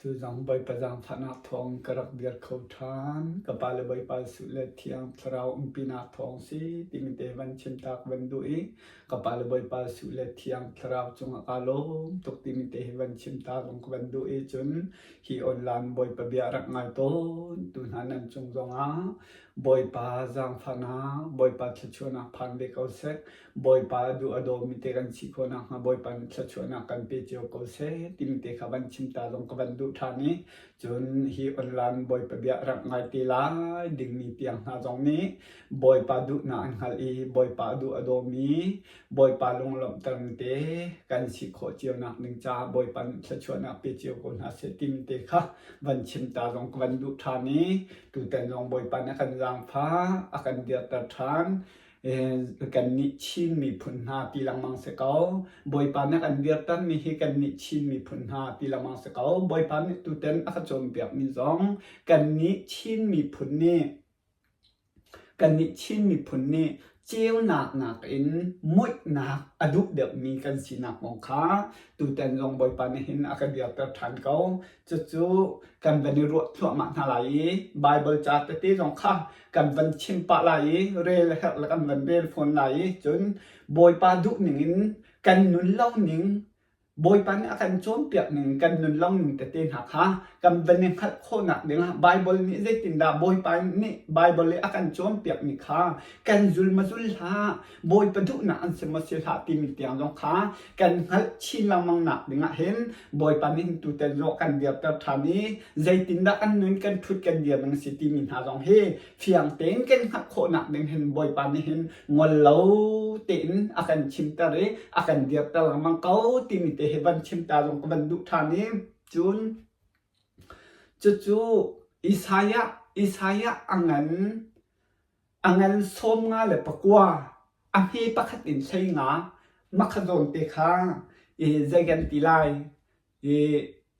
Tuzang Bawipa zaangfahnak thawng ka rak dir kho ṭhan. Ka pa le Bawipa Jesuh le Thiang Thlarau umpinak thawng si timi te van chimtak van duh i ka pa le Bawipa Jesuh le Thiang Thlarau cungah kaa lawm tuk timi te hi van chimta zong ka van duh i cun hi online Bawipa bia rak ngai tawn tu hna nan cung zongah Bawipa zaangfahnak, Bawipa thluachuahnak phan ve ko seh. Bawipa a duh a dawmi te kan si khawh nakhnga Bawipa nih thluachuahnak kan pe cio ko seh timi te kha van chim ta zong ka van duh ṭhan i cun hi online Bawipa bia rak ngai te lai dingmi tiang hna zong nih Bawipa duhnak an hngalh i Bawipa a duh a dawmi Bawipa lunglawmhter te kan si khawh cio nak ding caah Bawipa nih thluachuahnak pe cio ko hna seh timi te kha van chim ta zong ka van duh ṭhan i tutan zong Bawipa nih a kan zaangfah a kan dirter ṭhan Kannih Chin miphun hna ti lengmang si ko. Bawipa nih kan dirtermi hi kannih Chin miphun hna ti lengmang si ko. Bawipa nih tutan a ka cawnpiakmi zong kannih Chin miphun nih kannih Chin miphun nih ceunak nakin muihnak a duh deuhmi kan sinak kong kha tutan zong Bawipa nih hin a ka dirter ṭhan ko. Cucu kan van i ruah thluahmah hna lai i Baibal ca tete zong kha kan van chim pah lai i rel herh le kan van rel fawn lai i cun Bawipa duh ning in kan nun lo ning Bawipa nih a kan cawnpiak ning kan nun lo ning tete hna kha kan van i hngalh khawhnak dingah Baibal nih zeitindah Bawipa nih Baibal i a kan cawnpiak mi kha kan zul ma zul hlah Bawipa duhnak an si maw si hlah timi tiang zong kha kan hngalh chin lengmang nak dingah hin Bawipa nih tutan zawh kan dirter ṭhan i zeitindah kan nun kan ṭhut kan dir ding si timi hna zong hi fiang tein kan hngalh khawhnak ding hin Bawipa nih hin ngol lo tein a kan chimter i a kan dirter lengmang ko timi te hi van chim ta zong ka van duh ṭhan i cun cucu Isaiah Isaiah a ngan A ngan 54, a hme pakhat in 15, makha zawn te kha i zei kan ti lai i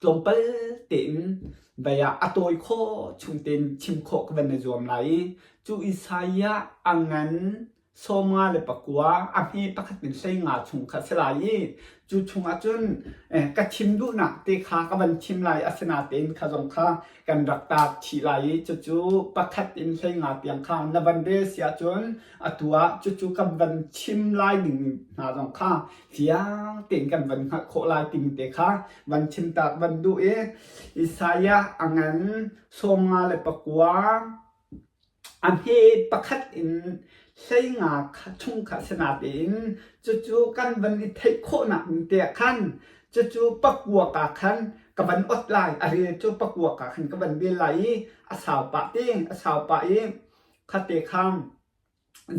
tlawmpal tein vei ah a tawi khawh chung tein chim khawh ka van i zuam lai i cu Isaiah a ngan 59, a hme pakhat in 15 chung kha a si lai i cu chungah cun ka chim duhnak te kha ka van chim lai asinatein kha zong kha kan rak taak chih lai i cucu pakhat in 15 tiang kha na van rel si ahcun atu ah cucu kan van chim lai ding hna zong kha fiang tein kan van hngalh khawh lai timi te kha van chim taak van duh i Isaiah a ngan 59 A hme pakhat in 15 chung kha si natein cucu kan van i theih khawhnak ding te ah khan cucu pakua ka khan ka van ot lai. A rel cu pakua ka khan ka van rel lai i a sau pah te a sau pah i khate khan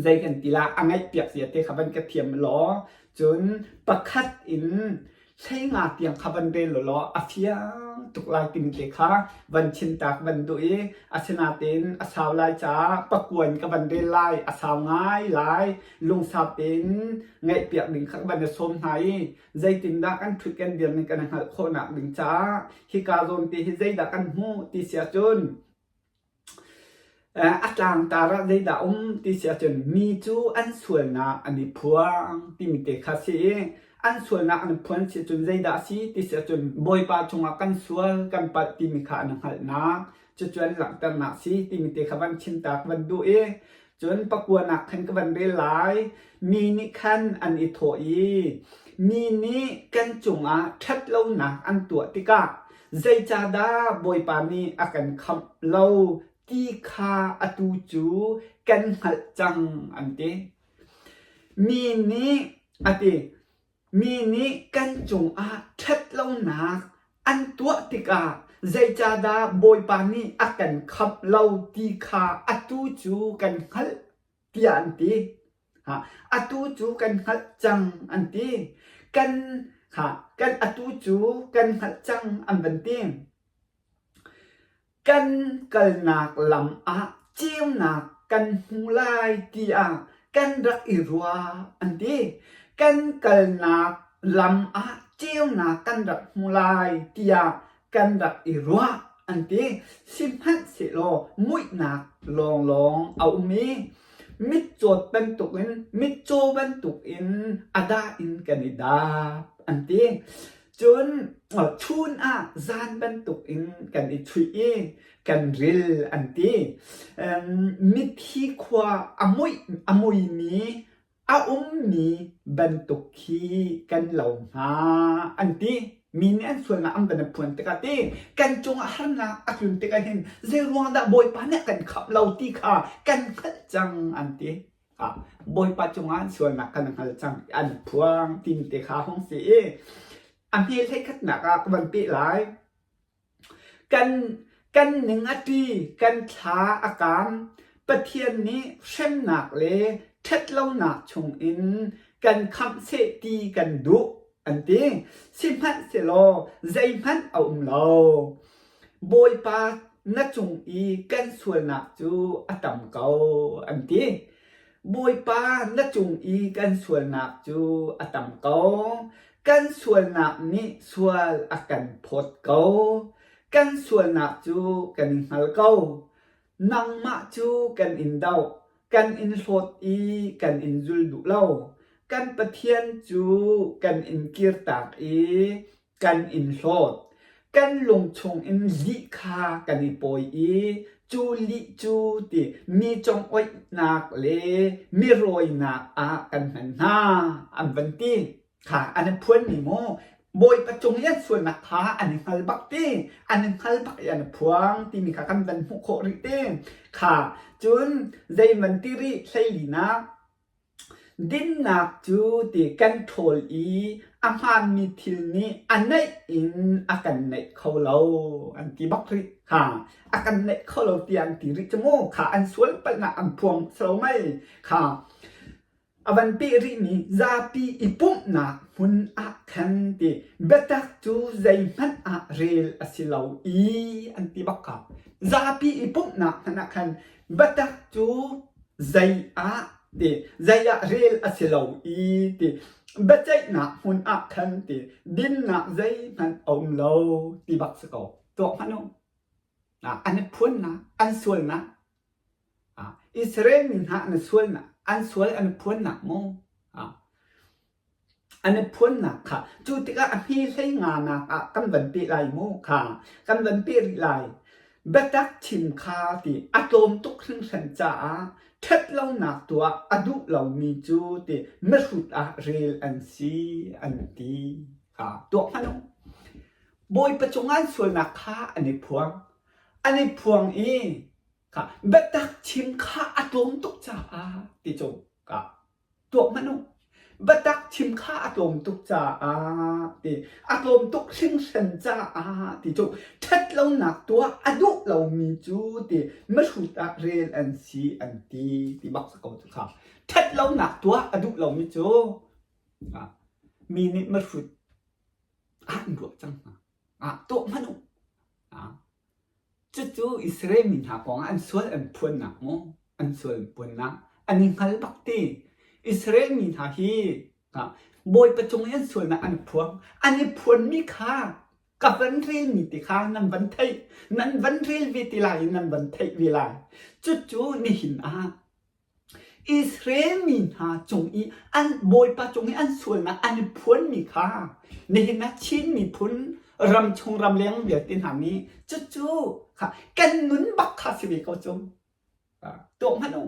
zei kan ti la a ngaihpiak zia te kha van ka thiam law cun pakhat in 15 tiang kha van rel law a fiang tuk lai timi te kha van chimtak van duh i asinain a sau lai caah pakuan ka van rel lai a sau ngai lai lungsau tein ngaihpiak ding kha van i sawm hna i zeitindah kan ṭhut kan dir ning kan hngalh khawhnak ding caah hika zawn te hi zeidah kan hmuh ti si ahcun A tlangtar ah zeidah a um ti si ahcun mi cu an sualnak an i phuang timi te kha a si i an sualnak an i phuan si ahcun zeidah a si ti si ahcun Bawipa cungah kan sual kan palh timi kha an hngalhnak cucu an langhternak a si timi te kha van chimtak van duh i Cun pakuanak khan ka van rel lai. Mi nih khan an i thawh i, mi nih kan cungah ṭhatlonak an tuah tikah zeicahdah Bawipa nih a kan khamh lo ti kha atu cu kan hngalh cang, an ti. Mi nih a ti, Mi nih kan cungah ṭhatlonak an tuah tikah zeicahdah Bawipa nih a kan khamh lo ti kha atu cu kan hngalh tiah an ti. Ha, atu cu kan hngalh cang an ti. Kan ha, kan atu cu kan hngalh cang an van ti. Kan kalnak lam ah ceunak kan hmu lai tiah kan rak i ruah an ti. Kan kalnak lam ah ceunak kan rak hmu lai tiah kan rak i ruah an ti. Sihmanhsehlaw muihnak lawnglawng a um i mitcawt bantukin mitcaw bantukin a dah in kan i dap an ti. Cun chun ah zan bantuk in kan i chuih i kan ril an ti. Mithi khua a muih a muimi a ummi bantuk khi kan lo hnga an ti. Mi nih an sualnak an van i phuan tikah ti kan cungah harnak a tlun tikah hin zeiruang dah Bawipa nih a kan khamh lo ti kha kan hngalh cang an ti. Ah, Bawipa cungah an sualnak kan hngal cang an phuang timi te kha hung si i a hme hleikhatnak ah ka van peh lai. Kan kan ning a ṭi, kan thla a kaam. Pathian nih hremnak le ṭhatlonak chungin kan khamh seh ti kan duh, an ti. Sihmanhsehlaw zeihmanh a um lo. Bawipa na cung i kan sualnak cu a tam ko, an ti. Bawipa na cung i kan sualnak cu a tam ko. Kan sualnak nih sual a kan phawt ko. Kan sualnak cu kan i hngal ko. Nangmah cu kan in doh, kan in hlawt i kan in zul duh lo. Kan Pathian cu kan in kirtak i kan in hlawt. Kan lung chungin lih kha kan i pawi i cu lih cu ti mi congoihnak le mi rawinak ah kan hman hna, an van ti. Kha an i phuanmi mu. Bawipa cung i an sualnak kha an i hngal bak ti. An i hngal bak i an i phuang timi kha kan van hmuh khawh rih ti. Kha cun zei van ti rih hleilinak Dinnak cu ti kan ṭhawl i a hmaanmi thil nih a naih in a kan naih kho lo an ti bak rih. Ha, a kan naih kho lo tiah an ti rih cu mu. Kha an sual palhnak an phuang si lo mei. Kha a van peh rihmi zapi i pumhnak hmun ah khan ti biatak cu zeihmanh ah rel a si lo i an ti bak kha. Zapi i pumhnak hmanh ah khan biatak cu zei ah ti zei ah rel a si lo i ti biaceihnak hmun ah khan ti dinnak zeihmanh a um lo ti bak si ko tuak hmanh u an i phuannak an sualnak Israel mi hna an i sualnak an sual an i phuannak mu An i phuannak kha cu tikah a hme hlei nganak ah kan van peh lai mu kha kan van peh rih lai. Biatak chim kha ti a tlawm tuk hringhran caah ṭhatlonak tuah a duh lomi cu ti mihrut ah rel an si an ti kha tuak hmanh u. Bawipa cungah an sualnak kha an i phuang. An i phuang i kha biatak chim kha a tlawm tuk caah ti cu ka Tuak hmanh u. Biatak chim kha a tlawm tuk caah ti a tlawm tuk hringhran caah ti cu ṭhatlonak tuah a duh lomi cu ti mihrut ah rel an si an ti ti bak si ko cu kha. Ṭhatlonak tuah a duh lomi cu mi nih mihrut ah an ruah cang hna. Ah tuah hmanh u. Ah Cucu Israel mi hna kongah an sual an phuannak maw? An sual an phuannak an i hngal bak ti. Israel mi hna hi Bawipa cung i an sualnak an phuang. An i phuanmi kha ka van relmi ti kha nan van theih. Nan van rel ve ti lai i nan van theih ve lai. Cucu nihin ah Israel mi hna cung i an Bawipa cung i an sualnak an i phuanmi kha nihin ah Chin miphun ramchung ramleng vialte hna nih cucu kha kan nun bak kha si ve ko cu. Tuah hmanh u.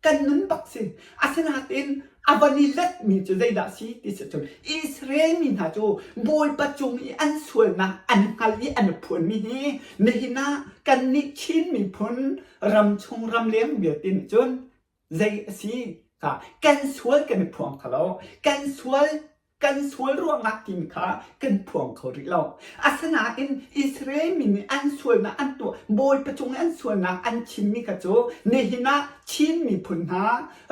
Kan nun bak si. Asinain a van i letmi cu zeidah si ti si cun Israel mi hna cu Bawipa cung i an sualnak an hngal i an i phuanmi hi nihin ah kannih Chin miphun ramchung ramleng vialte nih cun zei a si kha kan sual kan i phuang kho lo kan sual kan sual ruangah timi kha kan phuang kho rih lo asinain Israel mi nih an sualnak an tuah Bawipa cung i an sualnak an chimmi kha cu nihin ah Chin miphun hna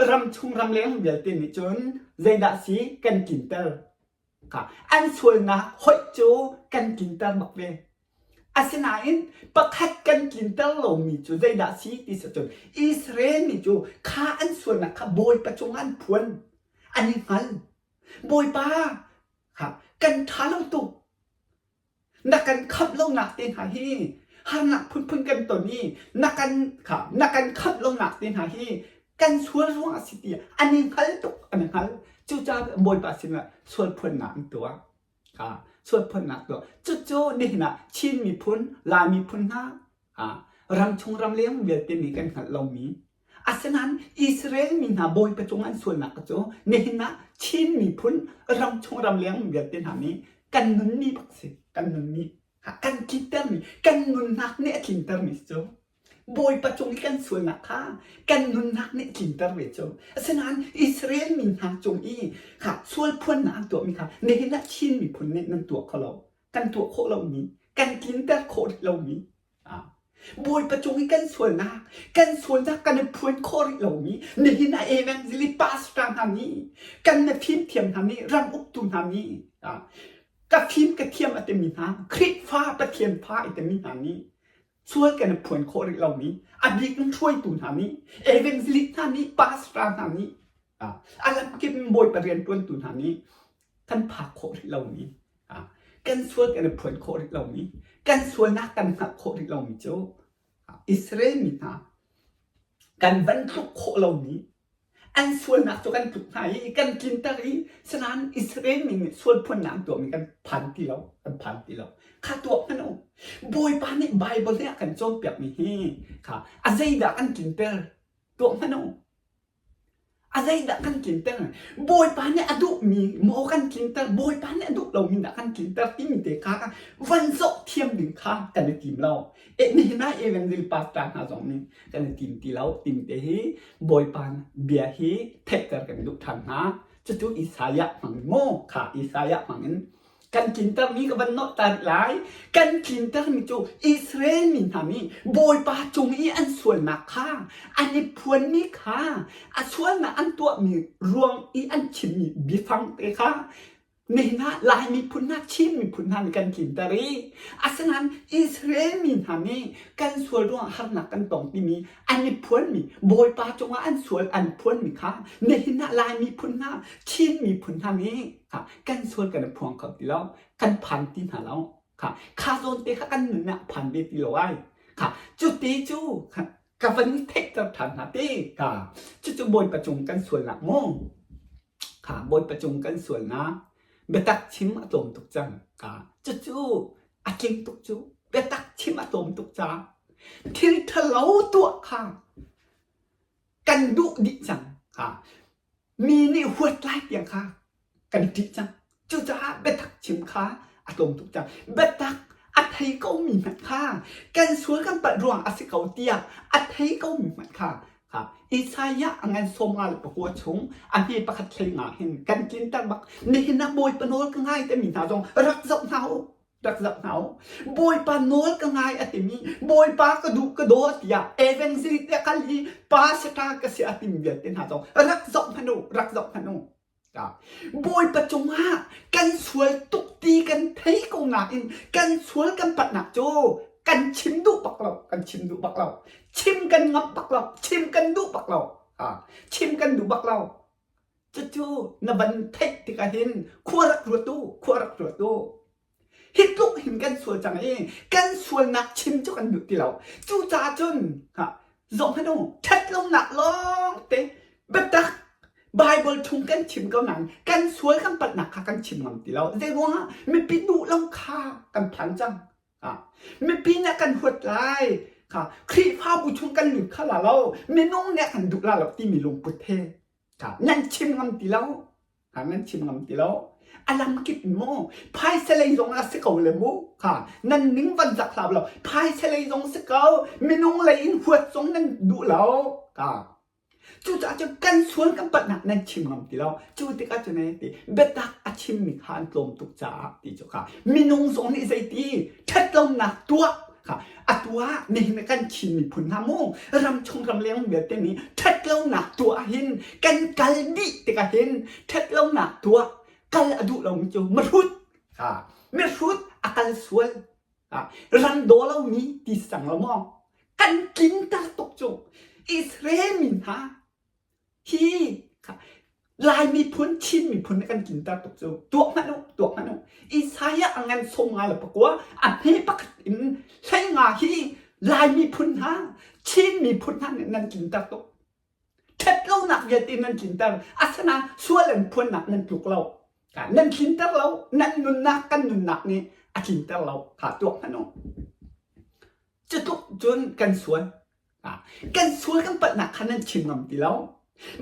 ramchung ramleng vialte nih cun zeidah si kan tlinter kha an sualnak hoih cu kan tlinter bak ve Asinain pakhat kan tlinter lomi cu zeidah a si ti si cun Israel mi cu kha an sualnak kha Bawipa cungah an phuan. An i hngal. Bawipa kha kan ṭha lo tuk. Na kan khamh lonak te hna hi harnak phunphun kan ton i na kan kha na kan khamh lonak te hna hi kan sual ruangah a si ti an i hngal tuk an i hngal. Cucaah Bawipa sinah sual phuannak an tuah. Sualphuannak tuah. Cucu nihin ah Chin miphun, Lai miphun hna ramchung ramleng vialte nih kan hngalh lomi Asinain Israel mi hna Bawipa cung an sualnak cu nihin ah Chin miphun ramchung ramleng vialte hna nih kan nunmi bak si. Kan nunmi. Kan tlintermi, kan nunnak nih a tlintermi si cu. Bawipa cung i kan sualnak kha kan nunnak nih a tlinter ve cu. Asinain Israel mi hna cung i kha sual phuannak an tuahmi kha nihin ah Chin miphun nih nan tuah kho lo. Kan tuah khawh lomi, kan tlinter khawh rih lomi. Bawipa cung i kan sualnak, kan sualnak kan i phuan khawh rih lomi, nihin ah evangelist pastor hna nih, kan na fimthiam hna nih, ram uktu hna nih, ka fim ka thiam a timi hna, Khrihfa Pathian fa i timi hna nih sual kan i phuan khawh rih lomi, a bik in hruaitu hna nih, evangelist hna nih, pastor hna nih, a lamkip in Bawipa rianṭuantu hna nih kan phak khawh rih lomi, kan sual kan i phuan khawh rih lomi, kan sualnak kan hngalh khawh rih lomi cu Israel mi hna kan van tluk khawh lomi An sualnak cu kan tluk hna i kan tlinter i sinain Israel mi nih sual phuannak an tuahmi kan phan ti lo, kan phan ti lo. Kha tuah hmanh u. Bawipa nih Baibal nih a kan cawnpiakmi hi kha a zeidah kan tlinter tuah hmanh u. A zeidah kan tlinter? Bawipa nih a duhmi maw kan tlinter? Bawipa nih a duh lomi dah kan tlinter timi te kha van zoh thiam ding kha kan i tim lo. Eh, nihin ah Evangel pastor hna zong nih kan i tim ti lo. Tim te hi Bawipa bia hi theihter kan duh ṭhan hna. Cucu Isaiah hmang maw kha Isaiah hmang in kan tlintermi ka van nolh ta rih lai. Kan tlintermi cu Israel mi hna nih Bawipa cung i an sualnak kha an i phuanmi kha a sualnak an tuahmi ruang i an chimmi biafang te kha Nihin ah Lai miphun hna, Chin miphun hna nih kan tlinter i asinain Israel mi hna nih kan sual ruangah harnak kan tong timi an i phuanmi Bawipa cungah an sual an phuanmi kha nihin ah Lai miphun hna, Chin miphun hna nih kan sual kan i phuang kho ti lo, kan phan ti hna lo. Kha kha zawn te kha kan nun ah phan ve ti lo ai. Kha cu te cu ka van i theihter ṭhan hna te ka cucu Bawipa cung kan sualnak mu. Kha Bawipa cung kan sualnak biatak chim a tlawm tuk cang. Ka cucu a tling tuk cu biatak chim a tlawm tuk caah thil ṭhalo tuah kha kan duh dih cang. Kha mi nih huat lai tiang kha kan ṭih cang. Cucaah biatak chim kha a tlawm tuk cang. Biatak a thei komi hmanh kha kan sual kan palh ruang a si ko tiah a thei komi hmanh kha kha Isaiah a ngan 59 chung a hme pakhat hlei nga hin kan tlinter bak. Nihin ah Bawipa nawl ka ngai timi hna zong rak zoh hna u. Rak zoh hna u. Bawipa nawl ka ngai a timi Bawipa ka duh ka daw tiah evangelist te kal i pastor ka si a timi vialte hna zong rak zoh hmanh u. Rak zoh hmanh u. Bawipa cungah kan sual tuk ti kan thei ko nain kan sual kan patnak cu kan chim duh bak lo kan chim duh bak lo chim kan ngamh bak lo chim kan duh bak lo chim kan duh bak lo cucu na van theih tikah hin khua rak ruat u khua rak ruat u Hi tluk hin kan sual cang i kan sualnak chim cu kan duh ti lo. Cucaah cun zoh hmanh u, ṭhatlonak lawng te biatak Baibal chung kan chim ko nain kan sual kan palhnak kha kan chim ngam ti lo. Zei ruangah mipi duh lo kha kan phan cang. Mipi nih kan huat lai. Kha Khrihfabu chung kan lut kha la lo. Minung nih kan duh la lo timi lungput he kha nan chim ngam ti lo. Ha nan chim ngam ti lo. A lam kip in mu. Phaisa lei zong a si ko le mu. Ha nan ning van zak hlah lo. Phaisa lei zong si ko. Minung lei in huat zong nan duh lo. Ka. Cucaah cun kan sual kan palhnak nan chim ngam ti lo. Cu tikah cun ei ti biatak a chimmi kha an tlawm tuk caah ti cu kha minung zong nih zeiti ṭhatlonak tuah kha atu ah nihin kan Chin miphun hna mu ramchung ramleng vialte nih ṭhatlonak tuah hin kan kal dih tikah hin ṭhatlonak tuah kal a duh lomi cu mihrut ha mihrut a kal sual ha ram daw lomi ti sang lo maw kan tlinter tuk cu Israel mi hna Hi Lai miphun, Chin miphun nih kan tlinter tuk cu. Tuak hmanh u, tuak hmanh u. Isaiah a ngan 53 a hme pakhat in 15 hi Lai miphun hna, Chin miphun hna nih nan tlinter tuk. Ṭhatlonak vialte nan tlinter. Asinain sual an phuannak nan tluk lo. Nan tlinter lo. Nan nunnak kan nunnak nih a tlinter lo. Kha tuak hmanh u. Cutluk cun kan sual. Kan sual kan palhnak kha nan chim ngam ti lo.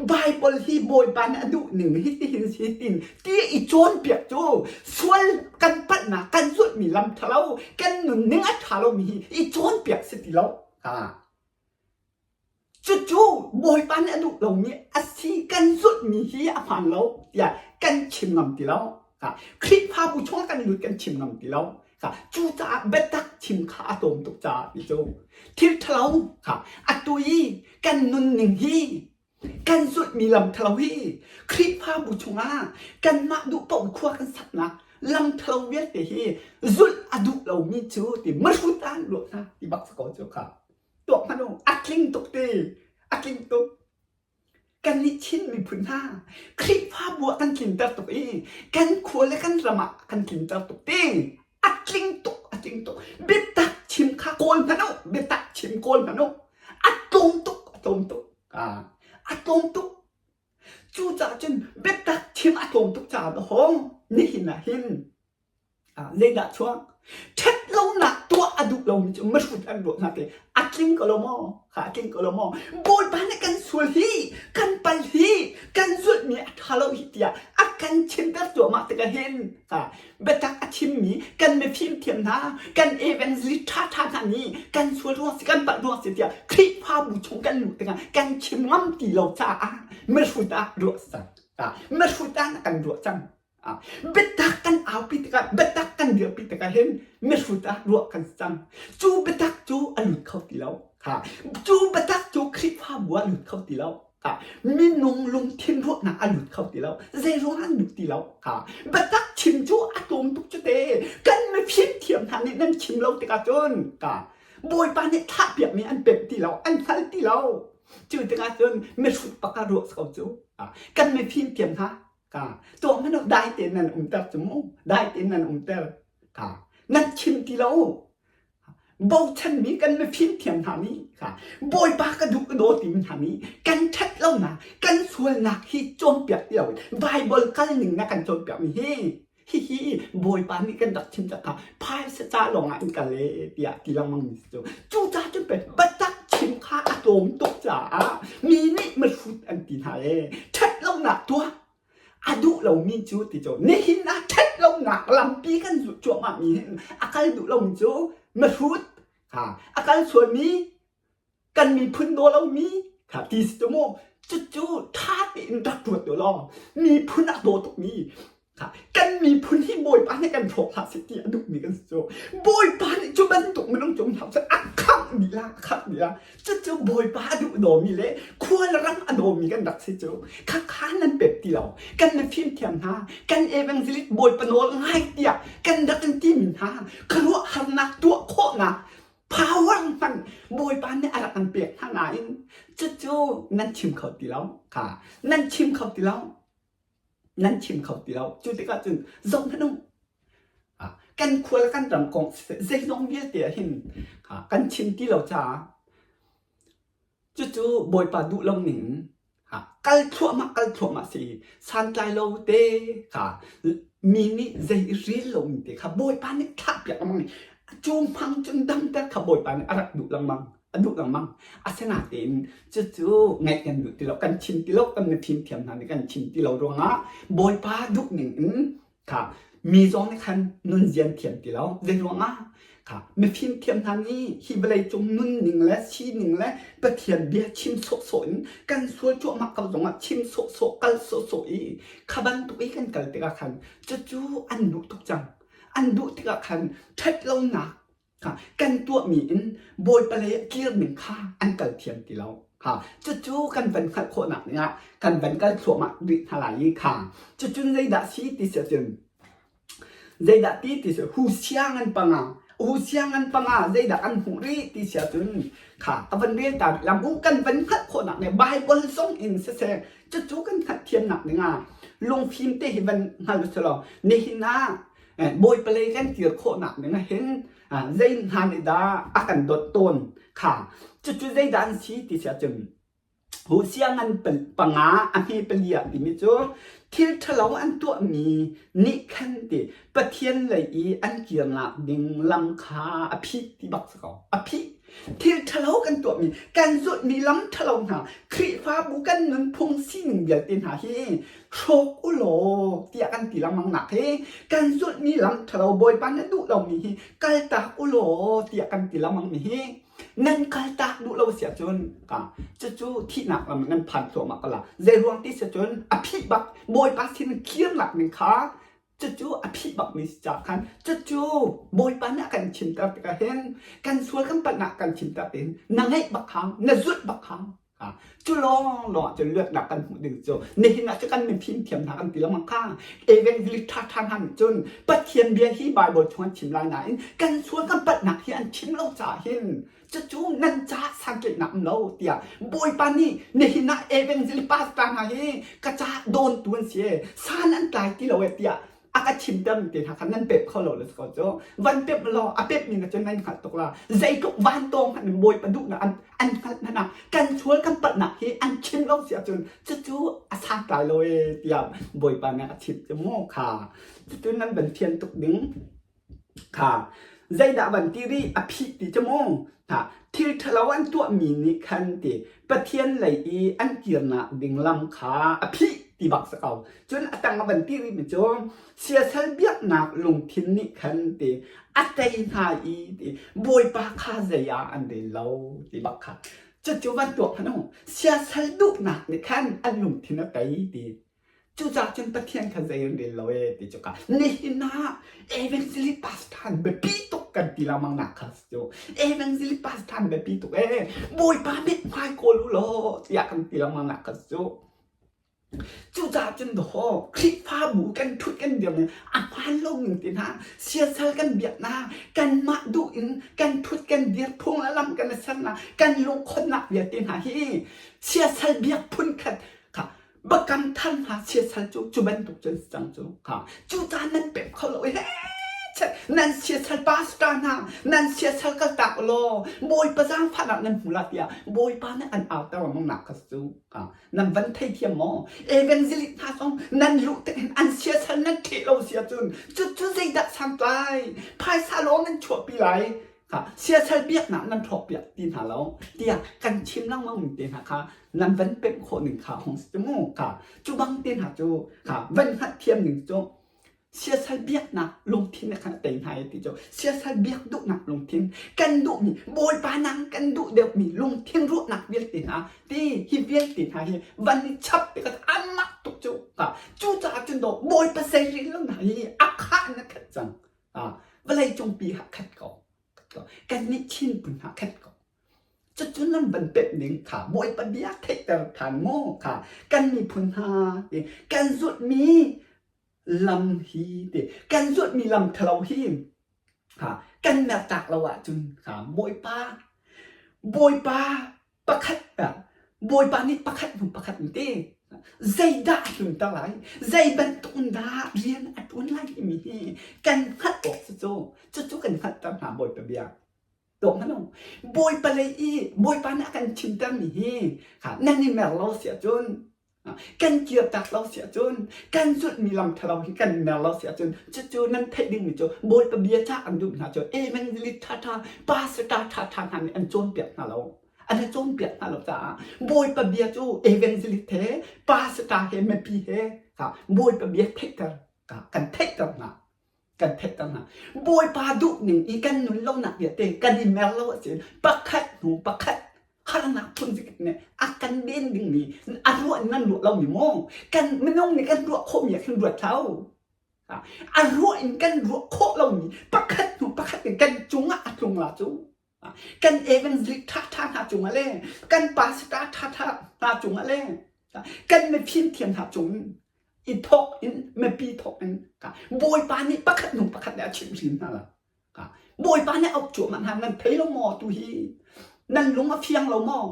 Baibal hi Bawipa nih a duh ning hitihin hitin ti i cawnpiak cu sual kan palhnak kan zulhmi lam ṭhalo kan nunning a ṭha lomi hi i cawnpiak si ti lo. Cucu Bawipa nih a duh lomi a si kan zulhmi hi a hmaan lo tiah kan chim ngam ti lo. Khrihfabu chungah kan lut kan chim ngam ti lo. Cucaah biatak chim kha a tlawm tuk caah ti cu thil ṭhalo kha atu i kan nunning hi kan zulhmi lam ṭhalo hi Khrihfabu chungah kanmah duh paoh khua kan saknak lam ṭhalo vialte hi zulh a duh lomi cu ti mahrut ah an ruah hna ti bak si ko cu kha. Tuak hmanh u, a tling tuk ti, a tling tuk. Kannih Chin miphun hna Khrihfabu ah kan tlinter tuk i kan khua le kan ram ah kan tlinter tuk ti. A tling tuk, a tling tuk. Biatak chim kha kawl hmanh u, biatak chim kawl hmanh u. A tlawm tuk, a tlawm tuk. A tlawm tuk. Cucaah cun biatak chim a tlawm tuk caah dahawng nihin ah hin Zeidah chuak? Ṭhatlonak tuah a duh lomi cu mihrut an ruah hna te. A tling ko lo maw? Kha a tling ko lo maw? Bawipa nih kan sual hi, kan pal hi, kan zulhmi a ṭha lo hi tiah a kan chimter cuahmah tikah hin biatak a chimmi kan mifim thiam hna, kan evangelist ṭhaṭha hna nih kan sual ruang si, kan palh ruang si tiah Khrihfabu chung kan luh tikah kan chim ngam ti lo caah mihrut ah ruah cang. Mihrut ah kan ruah cang. Biatak kan aupi tikah, biatak kan dirpi tikah hin mihrut ah ruah kan si cang. Cu biatak cu a lut kho ti lo. Ha. Cu biatak cu Khrihfabu ah lut kho ti lo. Ha. Minung lungthin ruahnak a lut kho ti lo. Zei ruang an lut ti lo. Ha. Biatak chim cu a tlawm tuk cu te. Kan mifim thiam hna nih nan chim lo tikah cun ka Bawipa nih thlahpiakmi an pemh ti lo, an hngal ti lo. Cu tikah cun mihrut bak ah ruah ko cu. Kan mifim thiam hna Ka tuah hmanh u dai tein nan umter cu mu dai tein nan umter ka nan chim ti lo bochanmi kan mifim thiam hna nih ka bawipa ka duh ka daw timi hna nih kan ṭhat lonak kan sualnak hi cawnpiak ti lo Bible kal ning na kan cawnpiak mi hi hihi bawipa nih kan rak chim cak kha phaisa ca lawng ah in kal e tiah ti lengmang mi si cu cucaah cun pe biatak chim kha a tlawm tuk caah mi nih mihrut an ti hna e ṭhat lonak tuah a duh lomi cu ti cu nihin ah ṭhat lonak lampi kan zulh cuahmah mi hin a kal duh lomi cu mihrut ha a kal sualmi kan miphun daw lomi kha ti si cu mu cucu ṭha tein rak ruat u law miphun a daw tukmi kha kan miphun hi Bawipa nih kan hrawk hlah seh ti a duhmi kan si cu Bawipa nih cu bantuk minung cung hna cu a khangh dih la a khangh dih la cucu Bawipa a duh dawmi le khua le ram a dawmi kan rak si cu kha kha nan pek ti lo kan mifim thiam hna kan evangelist Bawipa nawl ngai tiah kan rak in timi hna khuaruahharnak tuah khawhnak power hmanh Bawipa nih a rak kan pek hna nain cucu nan chim kho ti lo kha nan chim kho ti lo nan chim kho ti lo cu tikah cun zoh hmanh u kan khua le kan ram kong zeizong vialte ah hin kan chim ti lo caah Cucu Bawipa duh lo ning kal thluahmah kal thluahmah si santlai lo te kha mi nih zei i rel lomi te kha Bawipa nih thlahpiak lengmang i cu hmang cun damter kha Bawipa nih a rak duh lengmang a duh lengmang. Asinain cucu ngaih kan duh ti lo kan chim ti lo kan mifim thiam hna nih kan chim ti lo ruangah Bawipa duh ning in Kha mi zong nih khan nunzian thiam ti lo. Zeiruangah? Kha mifim thiam hna nih hi vawleicung nunning le sining le Pathian bia chim sawhsawh in kan sual cuahmah ko zongah chim sawhsawh kal sawhsawh i kha bantuk i kan kal tikah khan cucu an duh tuk cang. An duh tikah khan ṭhatlonak kan tuahmi in Bawipa lei ah kir ning kha an kal thiam ti lo. Ha, cucu kan van hngalh khawhnak ding ah kan van kal thluahmah rih hna lai i kha cucun zeidah si ti si ahcun zeidah ti ti si hu siang an panga hu siang an panga zeidah an hmuh rih ti si ahcun kha ka van rel ta rih lam u kan van hngalh khawhnak nih Bible zong in siseh cucu kan hngalh thiamnak ding ah lungfim te hi van hngal u selaw nihin ah Bawipa lei kan kir khawhnak ding ah hin zei hna nih dah a kan dawt tawn kha cucu zeidah an si ti si ahcun. Hosea ngan panga a hme pali ah timi cu thil ṭhalo an tuahmi nih khan ti Pathian lei i an kirnak ding lam kha a phih ti bak si ko. A phih. Thil ṭhalo kan tuahmi, kan zulhmi lam ṭhalo hna, Khrihfabu kan nunphung sining vialte hna hi hrawk u law tiah kan ti lengmang nak hi kan zulhmi lam ṭhalo Bawipa na duh lomi hi kaltak u law tiah kan ti lengmang mi hi nan kaltak duh lo si ahcun ka cucu thihnak lam nan phan thluahmah ko la. Zei ruang ti si cun a phih bak Bawipa sin kirnak ning kha cucu a phih bak mi si caah khan cucu Bawipa nih a kan chimter tikah hin kan sual kan palhnak kan chimter tin na ngaih bak hang na zulh bak hang. Cu lawng lawng ah cun luatnak kan hmuh ding cu nihin ah cu kan mifim thiam hna kan ti lengmang kha. Evangelist ṭhaṭha hna nih cun Pathian bia hi Bible chung an chim lai nain kan sual kan palhnak hi an chim lo caah hin cucu nan caah santlaihnak um lo tiah Bawipa nih nihin ah evangelist pastor hna hi ka caah dawntu an si e san an tlai ti lo e tiah a ka chimter mi te hna kha nan pep kho lo le ko cu van pep law a pep mi na cun nan hngalh tuk la zeitluk van tawng hmanh in bawipa duhnak an an hngalh hmanh ah kan sual kan palhnak hi an chim lo si ahcun cucu a santlai lo e tiah bawipa nih a chim cu mu kha cucu nan van fian tuk ding Kha zeidah van ti rih a phih ti cu mu. Ha, thil ṭhalo an tuahmi nih khan ti Pathian lei i an kirnak ding lam kha a phih ti bak si ko. Cun a tang a van ti rihmi cu siasal biaknak lungthin nih khan ti a tei hna i ti Bawipa kha zei ah an rel lo ti bak kha. Cucu van tuak hmanh u. Siasal duhnak nih khan an lungthin a tei ti. Cucaah cun Pathian kha zei an rel lo ee ti cu ka nihin ah evangelist pastor an biapi tuk kan ti lengmang nak kha cu evangelist pastor an biapi tuk ee Bawipa mithmai kawl u law tiah kan ti lengmang nak kha cu cucaah cun dawh Khrihfabu kan ṭhut kan dir ning a hmaan lo ning ti hna siasal kan biaknak kanmah duh in kan ṭhut kan dir phung le lam kan i sernak kan lungkhonnak vialte hna hi siasal biak phun khat kha Bakam thar hna siasal cu cu bantuk cun si cang cu. Ha. Cu caan nan pek kho lo i he nan siasal pastor hna nan siasal kaltak law Bawipa zaangfahnak nan hmu la tiah Bawipa nih an auter lengmang nak kha cu ha. Nan van theithiam maw? Evangelist hna zong nan luh tik hin an siasal nan ṭheh lo si ahcun cucu zeidah santlai phaisa lawng nan chuahpi lai Ha, siasal biaknak nan ṭhawkpiak ti hna lo tiah kan chim lengmang mi te hna kha nan van pemh khawh ning kha hung si mu kha cu bang te hna cu kha van hngalh thiam ning cu siasal biaknak lungthin khan a tei hna i ti cu siasal biak duhnak lungthin kan duhmi bawipa nang kan duh deuhmi lungthin ruahnak vialte hna ti hi vialte hna hi van i chap tikah amak tuk cu kha cu caah cun do bawipa sei rih lo hna hi a khah na khat cang Vawlei cungpi ah khat ko. Kannih Chin phun ah khat ko. Cucu nan van pemh ning kha Bawipa bia theihter than maw kha kan miphun hna ti kan zulhmi lam hi ti kan zulhmi lam thalo hi ha kan mertak lo ahcun kha Bawipa Bawipa pakhat Bawipa nih pakhat hnu pakhat in te zeidah a tlunter lai zei bantuk in dah rian a ṭuan lai timi hi kan hngalh awk cu cu cucu kan hngalhter hna Bawipa bia tuak hmanh u Bawipa lei i Bawipa nih a kan chimtermi hi kha nan i mer lo si ahcun kan kirtak lo si ahcun kan zulhmi lam ṭhalo hi kan mer lo si ahcun cucu nan theih dingmi cu Bawipa bia ca an duh hna cu evangelist ṭhaṭha pastor ṭhaṭha hna nih an cawnpiak hna lo an i cawnpiak hna lo caah Bawipa bia cu evangelist he pastor he mipi he Bawipa bia theihter kan theihter hna kan theihter hna. Bawipa duh ning i kan nun lonak vialte kan i mer lo ahcun pakhat hnu pakhat harnak phun zikip nih a kan den dingmi a ruah in nan ruah lomi maw kan minung nih kan ruah khawhmi ah khin ruat hlah u. A ruah in kan ruah khawh lomi pakhat hnu pakhat in kan cungah a tlung la cu. Kan evangelist ṭhaṭha hna cungah le kan pastor ṭhaṭha hna cungah le kan mifim thiam hna cung i thawk in mipi thawk in Bawipa nih pakhat hnu pakhat nih a chimhhrin hna la. Bawipa nih a uk cuahmah hna nan thei lo maw tu hi nan lung a fiang lo maw?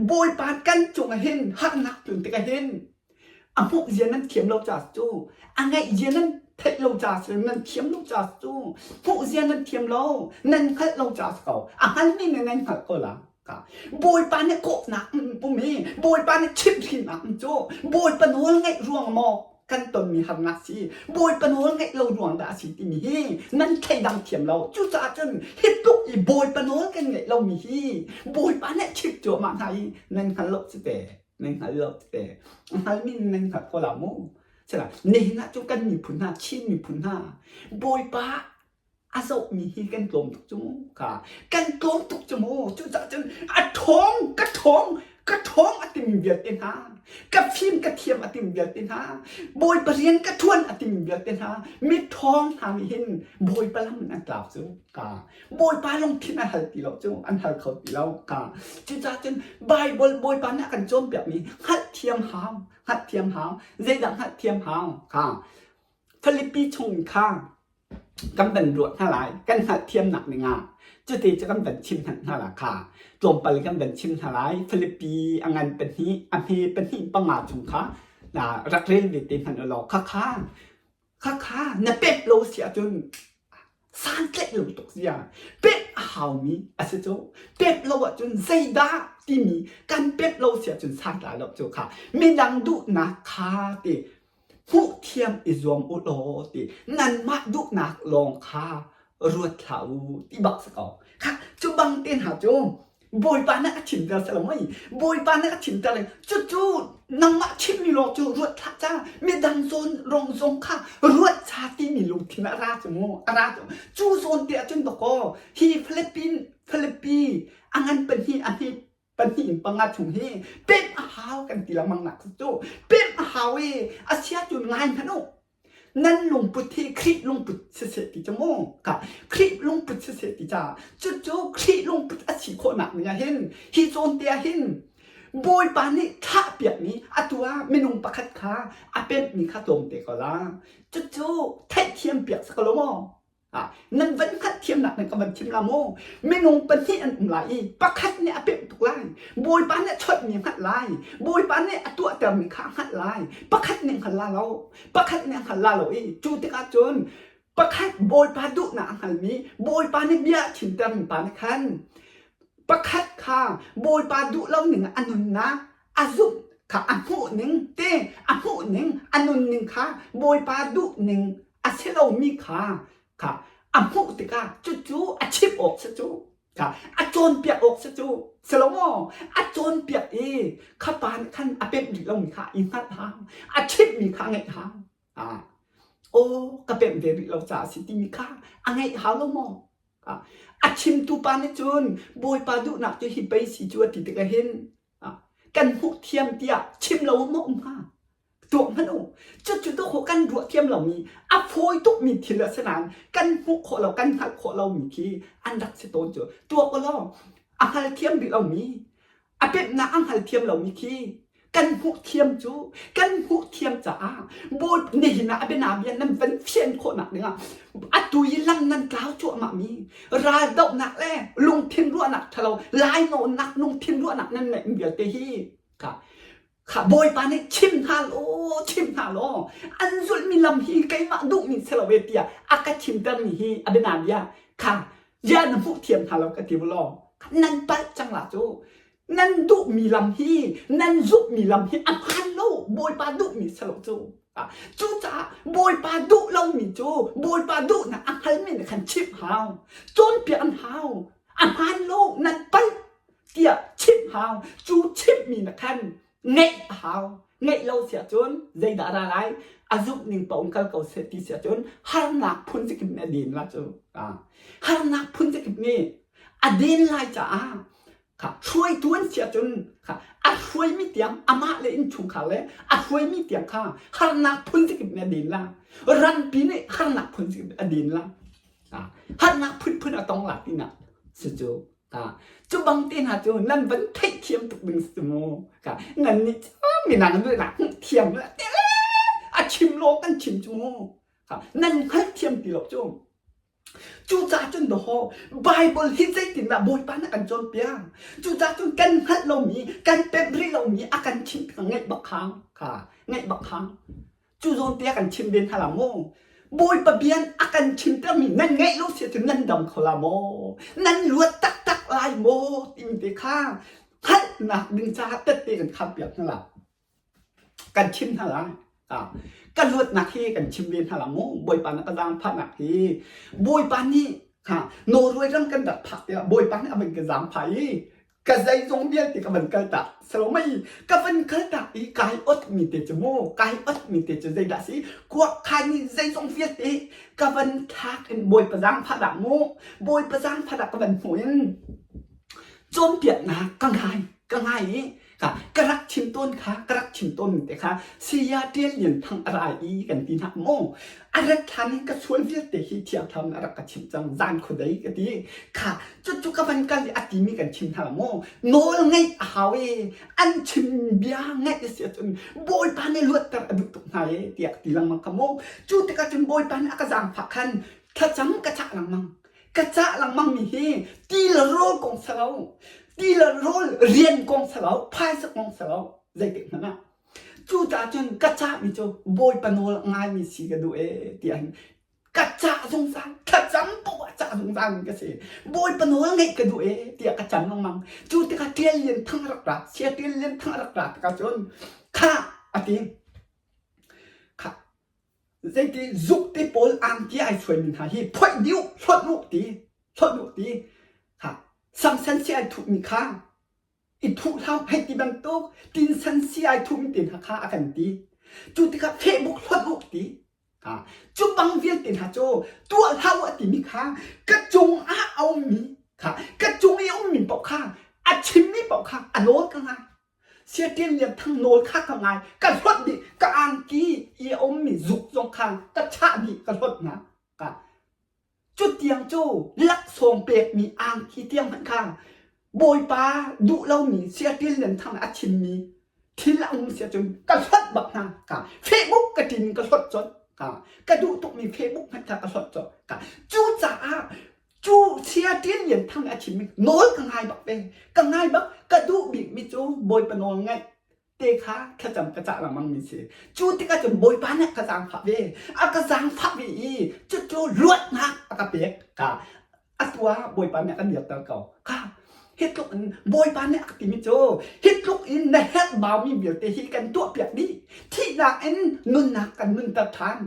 Bawipa kan cungah hin harnak tlun tikah hin A hmuh zia nan thiam lo caah cu, a ngaih zia nan theih lo caah cu, nan thiam lo caah cu, hmuh zia nan thiam lo, nan hngalh lo caah si ko. A hngalmi nih nan hngalh ko la. Bawipa nih kawhnak um i Bawipa nih chimhhrinnak um cu Bawipa nawl ngaih ruang maw kan tonmi harnak si Bawipa nawl ngaih lo ruang dah a si timi hi nan thleidang thiam lo. Cucaah cun hi tluk i Bawipa nawl kan ngaih lomi hi Bawipa nih chimh cuahmah hna i nan hngal lo cu te nan hngal lo cu te hngalmi nan hngalh ko la mu. Sila nihin ah cun kan miphun hna Chin miphun hna Bawipa a zohmi hi kan tlawm tuk cu mu kha kan tlawm tuk cu mu cucaah cun a ṭhawng ka ṭhawng ka ṭhawng a timi vialte hna ka fim ka thiam a timi vialte hna bawipa rian ka ṭuan a timi vialte hna mi ṭhawng hna nih hin bawipa lam in an tlau cu ka bawipa lungthin an hal ti lo cu an hal kho ti lo ka cucaah cun Bible bawipa nih a kan cawnpiakmi hngalhthiam hau hngalhthiam hau zeidah hngalhthiam hau kha Filipi chung kha kan van ruah hna lai kan hngalhthiamnak ning ah cuti cu kan van chim hmanh hna la kha tlawmpal kan van chim hna lai Filipi a ngan pahnih a hme pahnih panga chung kha na rak rel ve te hmanh law kha kha kha kha na pek lo si ahcun santlaih lo tuk zia pek a haumi a si cu pek lo ahcun zeidah timi kan pek lo si ahcun santlai lo cu kha midang duhnak kha ti Hmuh thiam i zuam u law ti nanmah duhnak lawng kha ruat hlah u ti bak si ko. Kha cu bang te hna cu Bawipa nih a chimter si lo mei? Bawipa nih a chimter cucu nangmah chimmi lawng cu ruat hlah ca midang zawn rong zong kha ruat ca timi lungthin a ra cu mu a ra cu cu zawn te ahcun dawkaw hi Philippine Philippi a ngan pahnih a hme pahnih in panga chung hi pemh a hau kan ti lengmang nak cu pemh a hau i a sia cun ngai hmanh u nan lungput hi Khrih lungput siseh ti cu mu ka Khrih lungput siseh ti ca cucu Khrih lungput a si khawhnak ning ah hin hi zawn te ah hin Bawipa nih thlah piakmi atu ah minung pakhat kha a pemhmi kha tlawmte ko la cucu theihthiam piak si ko lo maw Nan van hngalhthiamnak nih ka van chim la mu. Minung pahnih an um lai i pakhat nih a pemh tuk lai. Bawipa nih a chawnhmi a hngalh lai. Bawipa nih a tuahtermi kha a hngalh lai. Pakhat nih a hngal la lo. Pakhat nih a hngal la lo i cu tikah cun pakhat Bawipa duhnak a hngalmi Bawipa nih bia a chimtermi pa nih khan pakhat kha Bawipa duh lo ning a nunnak a zumh kha a hmuh ning te a hmuh ning a nunning kha Bawipa duh ning a si lomi kha kha a hmuh tikah cucu a chimh awk si cu kha a cawnpiak awk si cu si lo maw a cawnpiak i kha pa nih khan a pemh rih lomi kha i hngalh hau a chimhmi kha a ngaih hau ah aw ka pemh ve rih lo caah a si timi kha a ngaih hau lo maw a chimtu pa nih cun Bawipa duhnak cu hi pei si cu a ti tikah hin kan hmuh thiam tiah chim lo maw um hnga tuak hmanh u cucu dawh kan ruah thiam lomi a fawi tukmi thil a si nain kan hmuh khawh lo kan hngalh khawh lomi khi an rak si tawn cu tuak u law a hngal thiam rih lomi a pemhnak a hngal thiam lomi khi kan hmuh thiam cu kan hmuh thiam caah bawi nihin ah a bianabia nan van fian khawhnak dingah atu i lam nan tlau cuahmah mi raldohnak le lungthin ruahnak ṭhalo lainawnnak lungthin ruahnak nan neih vialte hi kha kha bawipa nih chim hna law chim hna law an zulhmi lam hi keimah duhmi si lo e tiah a ka chimtermi hi a bianabia kha zia na hmuh thiam hna lo ka ti law nan palh cang la cu nan duhmi lam hi nan zumhmi lam hi a hmaan lo bawipa duhmi si lo cu cucaah bawipa duh lomi cu bawipa duhnak a hngalmi nih khan chimh hau cawnpiak an hau a hmaan lo nan palh tiah chimh hau cu chimhmi na khan ngeih a hau ngeih lo si ahcun zeidah a ra lai a zumh ning paoh in kal ko seh ti si ahcun harnak phun zakip nih a den la cu harnak phun zakip nih a den lai caah kha hruaitu an si ahcun kha a hruaimi tiang amah le innchungkhar le a hruaimi tiang kha harnak phun zakip nih a den la rampi nih harnak phun zakip a den la harnak phunphun a tong la tinak si cu Cu bang te hna cu nan van theihthiam tuk ding si mu. Nan nih minang nih nak thiam a chim lawng kan chim cu mu. Nan hngalthiam ti lo cu. Cucaah cun dawhaw Bible hi zeitindah Bawipa nih a kan cawnpiak. Cucaah cun kan hngalh lomi, kan pemh rih lomi a kan chimh ngaih bak hang. Kha ngaih bak hang. Cu zawn te a kan chim ve hna la maw? Bawipa bia a kan chimtermi nan ngaih lo si ahcun nan dam kho la maw? Nan luat taktak lai. lai maw timi te kha hngalhnak ding caah tette kan khampiak hna lai. Kan chim hna lai. Ka luatnak hi kan chim ve hna la mu. Bawipa na ka zaangfahnak hi Bawipa nih ha Norway ram kan rak phak tikah Bawipa nih a van ka zaangfah i ka zeizong vialte ka van kal tak salomai ka van kal tak i kai ot mi te cu mu kai ot mi te cu zeidah si kuak khai ni zeizong vialte ka van thlak in Bawipa zaangfah dah mu Bawipa zaangfah dah ka van hmuh in cawnpiaknak ka ngai ka ngai i Ka rak chim tawn kha ka rak chim tawn te kha Saya Ṭial Lian Thang a ra i kan ti hna maw? A rat hlan in ka sual vialte hi Thiang Thlarau nih a rak ka chimh cang zan khuadei ka ti. Kha cucu ka van kal i a timi kan chim hna maw? Nawl ngeih a hau i an chim bia ngaih a si ahcun Bawipa nih luatter a duh tuk hna e tiah ka ti lengmang kha maw? Cu tikah cun Bawipa nih a ka zaangfah khan thlacam ka cah lengmang. Ka cah lengmang mi hi ti le rawl kong si lo, ti le rawl rian kong si lo, phaisa kong si lo, zeitik hmanh ah. Cucaah cun ka cahmi cu Bawipa nawl ngaimi si ka duh ee tiah hin ka cah zungzal, thlacam paoh ah cah zungzal mi ka si. Bawipa nawl ngeih ka duh ee tiah ka cam lengmang. Cu tikah Ṭial Lian Thang a rak ra, Saya Ṭial Lian Thang a rak ra tikah cun khah a ti. Khah Zeiti zuk te pawl angki ai suaimi hna hi phoih dih uh, hlonh uh ti, hlonh uh ti. Ha, samsan si ai thuhmi kha i thuh hlah hei ti bantuk tinsan si ai thuhmi te hna kha a kan ti. Cu tikah fehbuk hlonh uh ti. Ha, cu bang vialte hna cu tuah hlah uh a timi kha ka cung ah a ummi kha ka cung i a ummi paoh kha a chimmi paoh kha a nawl ka ngai. Siaṭian Lian Thang nawl kha ka ngai, ka hlonh dih, ka angki i a ummi zuk zong kha ka chah dih, ka hlonh hna. Ka cu tiang cu laksawng pekmi angki tiang hmanh kha Bawipa duh lomi Siaṭian Lian Thang a chimmi thil a um si ahcun ka hlonh bak hna. Ka Facebook ka ṭin ka hlonh colh. Ka ka duh tukmi Facebook hmanh kha ka hlonh colh. Ka cucaah Cu Saya Ṭian Lian Thang a chimmi nawl ka ngai bak ve. Ka ngai bak. Ka duh bikmi cu Bawipa nawl ngaih te kha thlacam ka cah lengmang mi si. Cu tikah cun Bawipa nih a ka zaangfah ve. A ka zaangfah ve i cucu luatnak a ka pek. Ka atu ah Bawipa nih a kan dirter ko. Ka hi tluk in Bawipa nih a ka timi cu hi tluk in na herh baumi vialte hi kan tuahpiak dih. Thihnak in nunnak kan nunter ṭhan.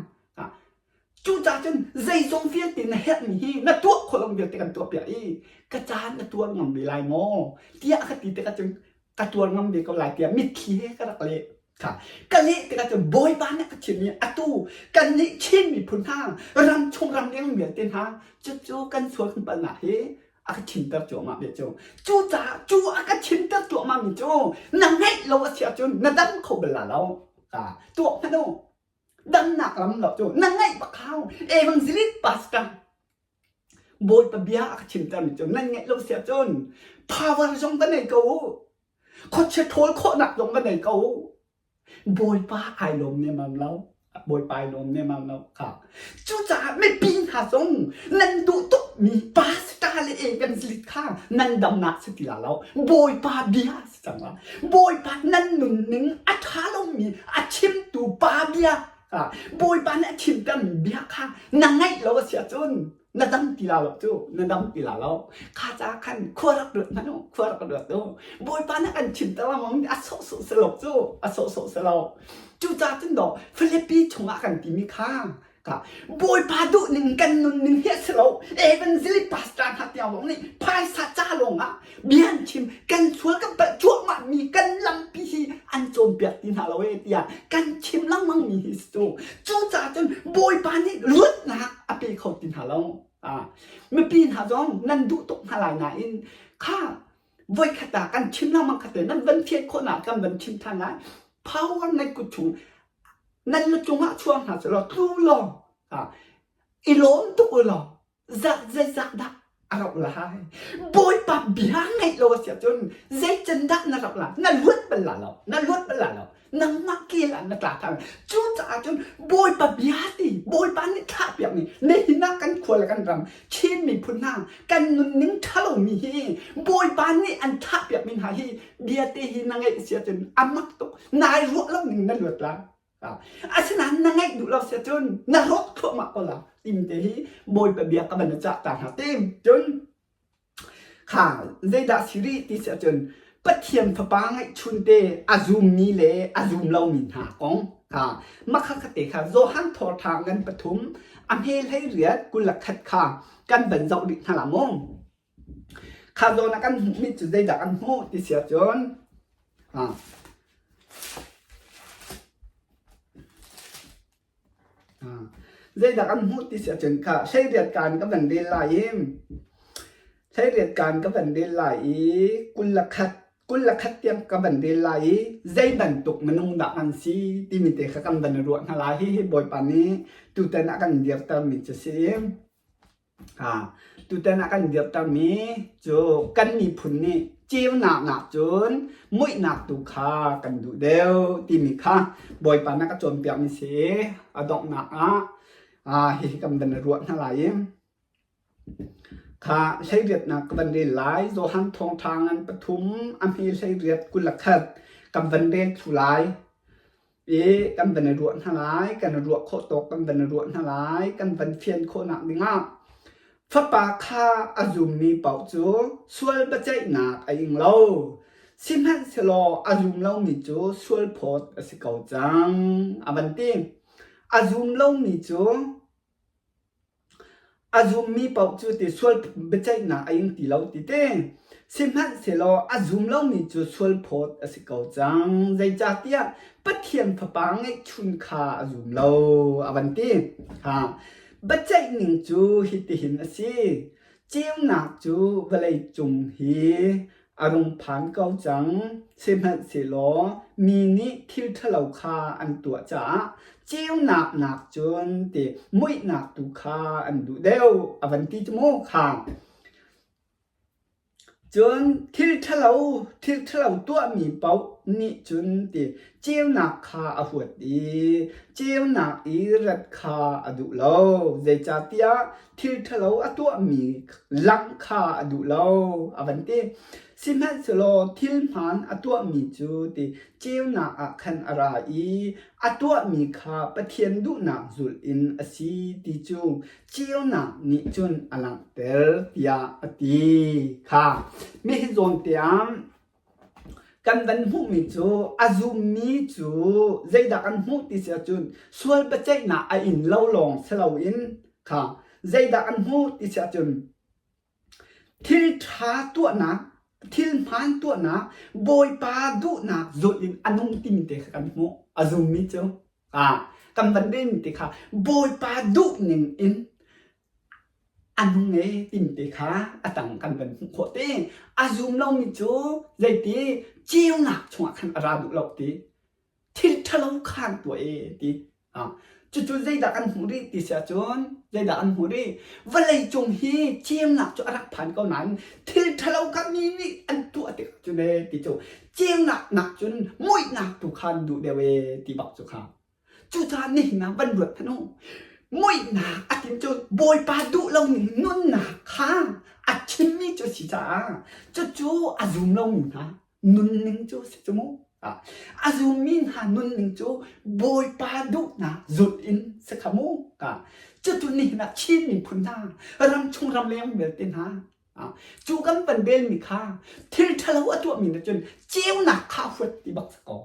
Cucaah cun zeizong vialte na herhmi hi na tuah khawh lo vialte kan tuahpiak i ka caan na tuar ngam ve lai maw tiah ka ti tikah cun ka tuar ngam ve ko lai tiah mitthli he ka rak leh. Kha ka leh tikah cun Bawipa nih a ka chimh i atu kannih Chin miphun hna ramchung ramleng vialte hna cucu kan sual kan palhnak hi a ka chimter cuahmah ve cu. Cucaah cu a ka chimter cuahmah mi cu na ngeih lo a si ahcun na dam kho bal la lo. Tuah hmanh u. Damnak lam lo cu na ngaih bak hau. Evangelist pastor Bawipa bia a ka chimtermi cu nan ngaih lo si ahcun power zong va nei ko u. Khuachia ṭhawl khawhnak zong va nei ko u. Bawipa ai lawm nemmam lo. Bawipa ai lawm nemmam lo kha. Cucaah mipi hna zong nan duh tukmi pastor le evangelist kha nan damnak si ti la lo. Bawipa bia si cang la. Bawipa nan nunning a ṭha lomi a chimtu pa bia Bawipa nih a chimtermi bia kha na ngaih lo a si ahcun na dam ti la lo cu na dam ti la lo kha ca khan khua rak ruat hmanh u khua rak ruat u Bawipa nih kan chimter lengmang a sawhsawh si lo cu a sawhsawh si lo cucaah cun dawh Filipi chungah kan timi kha Ka Bawipa duhning kan nunning hi a si lo. Evangelist pastor hna tiang zong nih phaisa ca lawng ah bia an chim kan sual kan palh cuahmah mi kan lampi hi an cawnpiak ti hna lo ee tiah kan chim lengmang mi hi si cu. Cucaah cun Bawipa nih luatnak a pe kho ti hna lo. Ah, mipi hna zong nan duh tuk hna lai nain kha voikhat ah kan chim lengmang kha te nan van fian khawhnak kan van chim than lai. Power nan kut chung nan lu cungah chuang hna selaw tlu law i lawm tuk u law zah zeizah dah a rauh lai bawipa bia ngaih lo a si ahcun zei can dah na rauh lai na luat bal la lo na luat bal la lo nangmah kel ah na tla than cucaah cun bawipa bia ti bawipa nih thlah piak mi nihin ah kan khua le kan ram Chin miphun hna kan nunning ṭhalo mi hi bawipa nih an thlah piak mi hna hi bia te hi na ngeih si ahcun a mak tuk nai ruah lo ning na luat la asinain na ngaih duh lo si ahcun na rawk thluahmah ko la tim te hi bawipa bia ka van cah ta hna tim cun. Kha zeidah si rih ti si ahcun Pathian Fapa ngeihchunte a zummi le a zum lomi hna kong kha mah kha te kha Johan Thawngṭha ngan pathum a hme hlei riat 21 kha kan van zoh rih hna la mu. Kha zawn ah kan hmuhmi cu zeidah kan hmuh ti si ahcun Zeidah kan hmuh ti si ahcun kha hleiriat kaan ka van rel lai i hleiriat kaan ka van rel lai i 21 21 tiang ka van rel lai i zei bantuk minung dah kan si timi te kha kan van i ruah hna lai. Hihi Bawipa nih tutan a kan dirtermi cu si. Tutan ah kan dirtermi cu kan miphun nih ceunak nakcun muihnak tu kha kan duh deuh timi kha Bawipa na ka cawnpiakmi si. A donghnak ah hihi kan van i ruah hna lai i kha hleiriatnak ka van rel lai. Johan Thawngṭha ngan pathum a hme hleiriat 21 kan van rel thlu lai. I kan van i ruah hna lai, kan i ruah khawh tawk kan van i ruah hna lai, kan van fian khawhnak dingah fapa kha a zummi paoh cu sual biaceihnak a ing lo. Sihmanhsehlaw a zum lomi cu sual phawt a si ko cang, a van ti. A zum lomi cu A zummi paoh cu ti sual biaceihnak a ing ti lo ti te. Sihmanhsehlaw a zum lomi cu sual phawt a si ko cang. Zeicahtiah Pathian Fapa ngeihchun kha a zum lo, a van ti. Ha. Biaceih ning cu hitihin a si. Ceunak cu vawlei cung hi a rung phan ko cang. Sihmanhsehlaw mi nih thil ṭhalo kha an tuah caah ceunak nakcun ti muihnak tu kha an duh deuh a van ti cu mu kha. Cun thil ṭhalo thil ṭhalo tuahmi paoh nih cun ti ceunak kha a huat i ceunak i rat kha a duh lo. Zeicahtiah thil ṭhalo a tuahmi langh kha a duh lo a van ti. Sihmanhsehlaw thil hmaan a tuahmi cu ti ceunak ah khan a ra i a tuahmi kha Pathian duhnak zulh in a si ti cu ceunak nih cun a langhter tiah a ti kha. Mi hi zawn te ah Kan van hmuhmi cu a zummi cu zeidah kan hmuh ti si ahcun sual biaceihnak a in lo lawng si loin kha zeidah kan hmuh ti si ahcun thil ṭha tuahnak, thil hmaan tuahnak, Bawipa duhnak zulh in a nung timi te kha kan hmuh. A zummi cu ah kan van relmi te kha Bawipa duh ning in A nung e timi te kha a tang kan van hmuh khawh te. A zum lomi cu zeiti ceunak chungah khan a ra duh lo ti. Thil ṭhalo khan tuah e ti. Cucu zeidah kan hmuh rih ti si ahcun zeidah kan hmuh rih? Vawlei cung hi ceunak cu a rak phan ko nain thil ṭhalo kha mi nih an tuah tik ahcun e ti cu ceunak nak cun muihnak tu khan duh deuh e ti bak cu kha. Cucaah nihin ah van ruat hmanh u. Muihnak a tim cu Bawipa duh lomi nunnak kha a chimmi cu a si caah cucu a zum lomi hna nunning cu a si cu mu. A zummi hna nunning cu Bawipa duhnak zulh in si kha mu. Cucu nihin ah Chin miphun hna, ramchung ramleng vialte hna cu kan van relmi kha thil ṭhalo a tuahmi nih cun ceunak kha a huat ti bak si ko.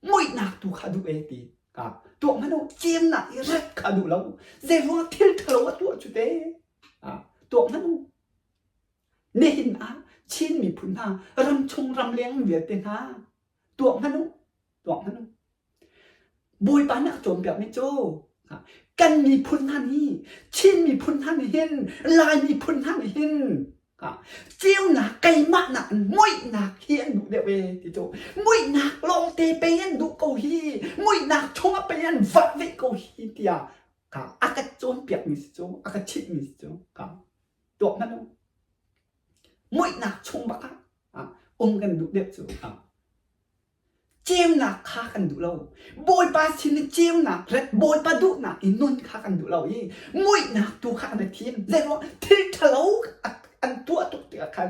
Muihnak tu kha duh e ti ka tuah hmanh u cemnak i rat kha duh lo zeiruang thil ṭhalo a tuah cu te tuah hmanh u nihin ah Chin miphun hna ramchung ramleng vialte hna tuah hmanh u tuah hmanh u Bawipa nih a cawnpiakmi cu kan miphun hna nih Chin miphun hna nih hin Lai miphun hna nih hin Ceunak keimah nak in muihnak hi an duh deuh ee ti cu muihnak lawngte pei an duh ko hi muihnak chungah pei an vah ve ko hi tiah ka a ka cawnpiakmi si cu a ka chimhmi si cu ka tuak hmanh u muihnak chung bak ah um kan duh deuh cu Ceunak kha kan duh lo. Bawipa sin i ceunak ret, Bawipa duhnak i nun kha kan duh lo i muihnak tu kha an i thim. Zeiruang thil ṭhalo an tuah tuk tikah khan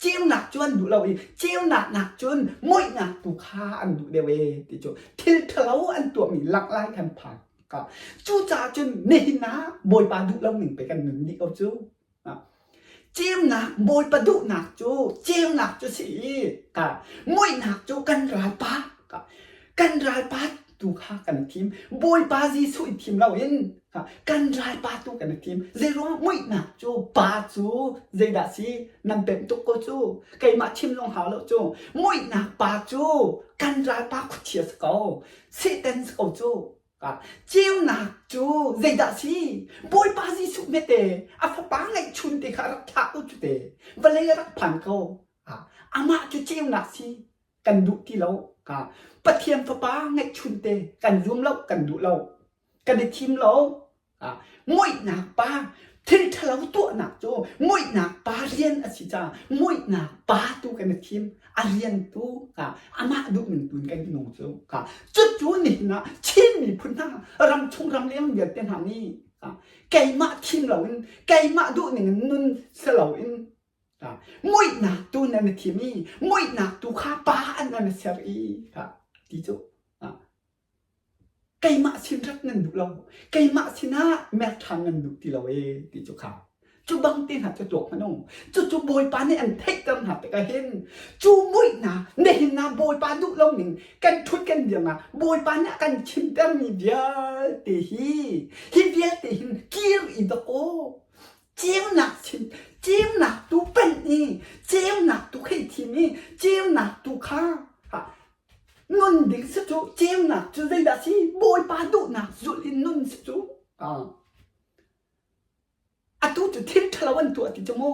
ceunak cu an duh lo i ceunak nak cun muihnak tu kha an duh deuh e ti cu thil ṭhalo an tuahmi lak lai khan phan. Cucaah cun nihin ah Bawipa duh lo ning pei kan nun dih ko cu. Ceunak Bawipa duhnak cu ceunak cu si i ka muihnak cu kan ralpa ka kan ralpa tu kha kan thim. Bawipa Jesuh i thim loin kan ralpa tu kan i thim. Zeiruang muihnak cu pa cu zeidah si nan pemh tuk ko cu keimah chim zong hau lo cu muihnak pa cu kan ralpa khuachia si ko Satan si ko cu Ceunak cu zeidah si Bawipa Jesuh hmete a fapa ngeihchun te kha rak thlah u cu te vawlei a rak phan ko amah cu ceunak si kan duh ti lo. Pathian Fapa ngeihchun te kan zum lo, kan duh lo, kan i thim lo. Muihnak pa thil ṭhalo tuahnak cu muihnak pa rian a si caah muihnak pa tu kan i thim. A rian tu amah duh ning tu in kan nung cu. Cucu nihin ah Chin miphun hna ramchung ramleng vialte hna nih keimah thim loin keimah duh ning in nun si loin Muihnak tu nan i thim i muihnak tu kha pa an nan i ser i ti cu keimah sin rat nan duh lo keimah sinah mer ṭhan nan duh ti lo ee ti cu kha cu bang te hna cu tuak hmanh u cucu Bawipa nih an theihter hna tikah hin cu muihnak nihin ah Bawipa duh lo ning kan ṭhut kan dir ah Bawipa nih a kan chimtermi vialte hi hi vialte hin kir i dawkaw Ceunak chin ceunak tu panh i ceunak tu khei thim i ceunak tu kha nun ding si cu ceunak cu zeidah si Bawipa duhnak zulh in nun si cu atu cu thil ṭhalo an tuah ti cu mu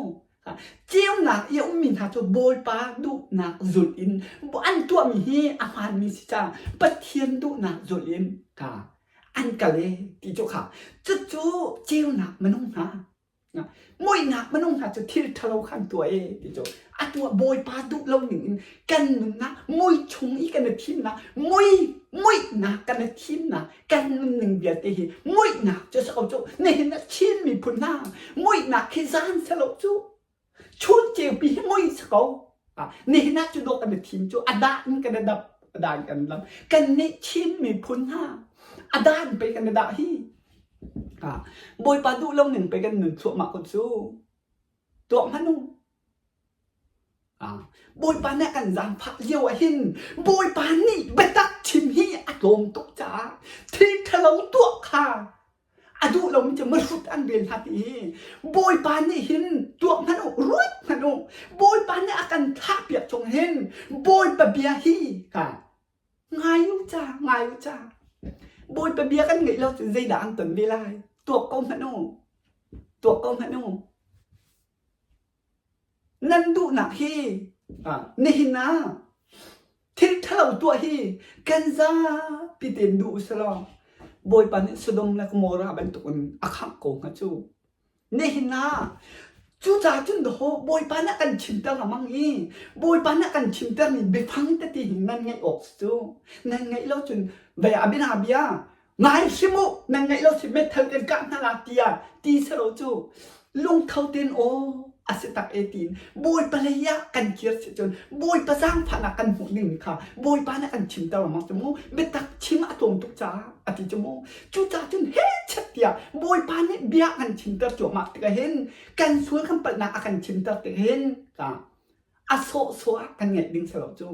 ceunak i a ummi hna cu Bawipa duhnak zulh in an tuahmi hi a hmaanmi si caah Pathian duhnak zulh in ka an kal e ti cu kha cucu ceunak minung hna muihnak minung hna cu thil ṭhalo kha an tuah e ti cu a tuah bawipa duh lo ning in kan nunnak mui chung i kan i thimnak mui muihnak kan i thimnak kan nunning vialte hi muihnak cu si ko cu nihin ah Chin miphun hna muihnak khi zan selo cu Chun ceupi hi mui si ko. Nihin ah cu dawh kan i thim cu a dan kan i dap, a dan kan lam. Kan nih Chin miphun hna a dan pei kan i dah hi. Bawipa duh lo ning pei kan nun thluahmah ko cu. Tuak hmanh u. Bawipa nih a kan zaangfah lio ah hin Bawipa nih biatak chim hi a tlawm tuk caah thil ṭhalo tuah kha A duh lomi cu mihrut an rel hna ti hi Bawipa nih hin tuak hmanh u, ruat hmanh u. Bawipa nih a kan thlahpiak chung hin Bawipa bia hi ka ngai u ca, ngai u ca. Bawipa bia kan ngeih lo cun zeidah an ton ve lai? Tuak ko hmanh u. Tuak ko hmanh u. Nan duhnak hi nihin ah thil ṭhalo tuah hi kan zapi tein duh u sih law Bawipa nih Sodom le Gomorrah bantukin a khangh ko hnga cu. Nihin ah cucaah cun dawh Bawipa nih a kan chimter lengmang i Bawipa nih a kan chimtermi biafang tete hi nan ngaih awk si cu. Nan ngaih lo cun vei a biana bia Ngai hrim u, nan ngaih lo si meithal kan kah hna la tiah ti selo cu lungtho tein aw a si tak e tiin Bawipa lei ah kan kir si cun Bawipa zaangfahnak kan hmuh ding kha Bawipa nih an chimter lengmang cu mu biatak chim a tlawm tuk caah a ti cu mu cucaah cun hechet tiah Bawipa nih bia kan chimter cuahmah tikah hin kan sual kan palhnak a kan chimter tikah hin a sawhsawh ah kan ngaih ding si lo cu.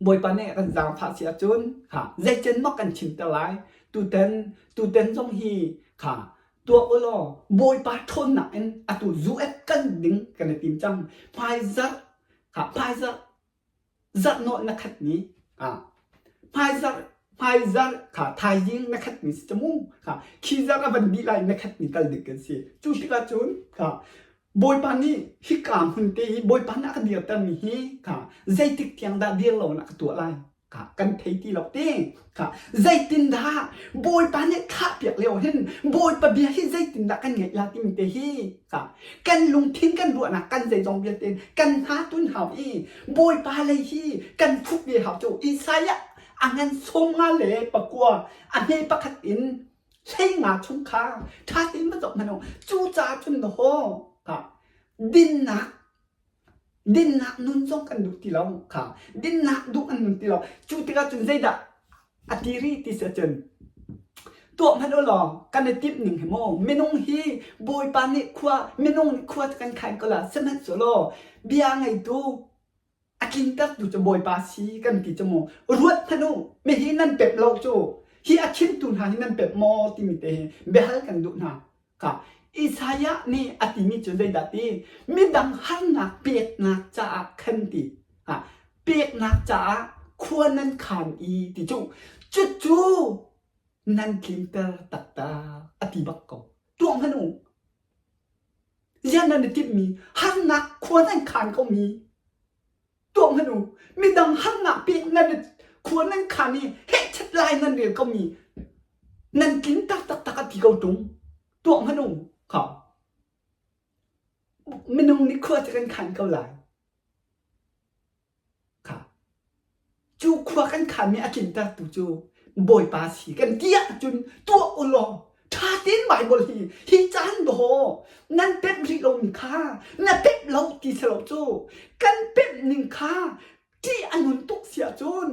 Bawipa nih kan zaangfah si ahcun kha zeicen maw kan chimter lai tutan tutan zong hi kha tuah u law Bawipa ṭhawnnak in atu US kan ding kan i tim cang hmaizarh kha hmaizarh zarh nawlh na khat ni ah hmaizarh hmaizarh kha thaizing na khat ni si cu mu kha khi zarh a van dih lai na khat ni kal ding kan si cu tikah cun kha Bawipa nih hika hmun te hi Bawipa nih a ka dirtermi hi kha zeitik tiang dah dir lo in a ka tuah lai kha kan thei ti lo te kha zeitindah Bawipa nih thlahpiak lio hin Bawipa bia hi zeitindah kan ngaih la timi te hi kha kan lungthin kan ruahnak kan zeizong vialte kan hna tun hau i Bawipa lei hi kan phuk ve hau cu Isaiah a ngan 54 a hme pakhat in 15 chung kha ṭha tein va zoh hmanh u cucaah cun haw dinnak dinnak nun zong kan duh ti lo kha dinnak duh kan nun ti lo cu tikah cun zeidah a ti rih ti si ahcun. Tuah hmanh u law kan i timh ning hi maw minung hi Bawipa nih khua minung nih khua cu kan khan ko la sihmanhsehlaw bia ngeitu a tlintertu cu Bawipa si kan ti cu mu ruat hmanh u mihi nan pemh lo cu hi a chimtu hna hi nan pemh maw timi te hi biahal kan duh hna ka Isaiah nih a timi cu zeidah ti midang harnak peknak caah khan ti peknak caah khua nan khan i ti cu cucu nan tlinter taktak a ti bak ko tuah hmanh u ziah nan i timhmi harnak khua nan khan komi tuah hmanh u midang harnak pek nan khua nan khan i hehchet lai nan rel komi nan tlinter taktak a ti ko tung tuah hmanh u kha Minung nih khua cu kan khan ko lai. Kha. Cu khua kan khanmi a tlintertu cu Bawipa si kan ti ahcun tuah u law ṭha tein Baibal hi hi caan dawh nan pemh rih lomi kha na pemh lo ti si lo cu kan pemh ning kha ṭih a nun tuk si ahcun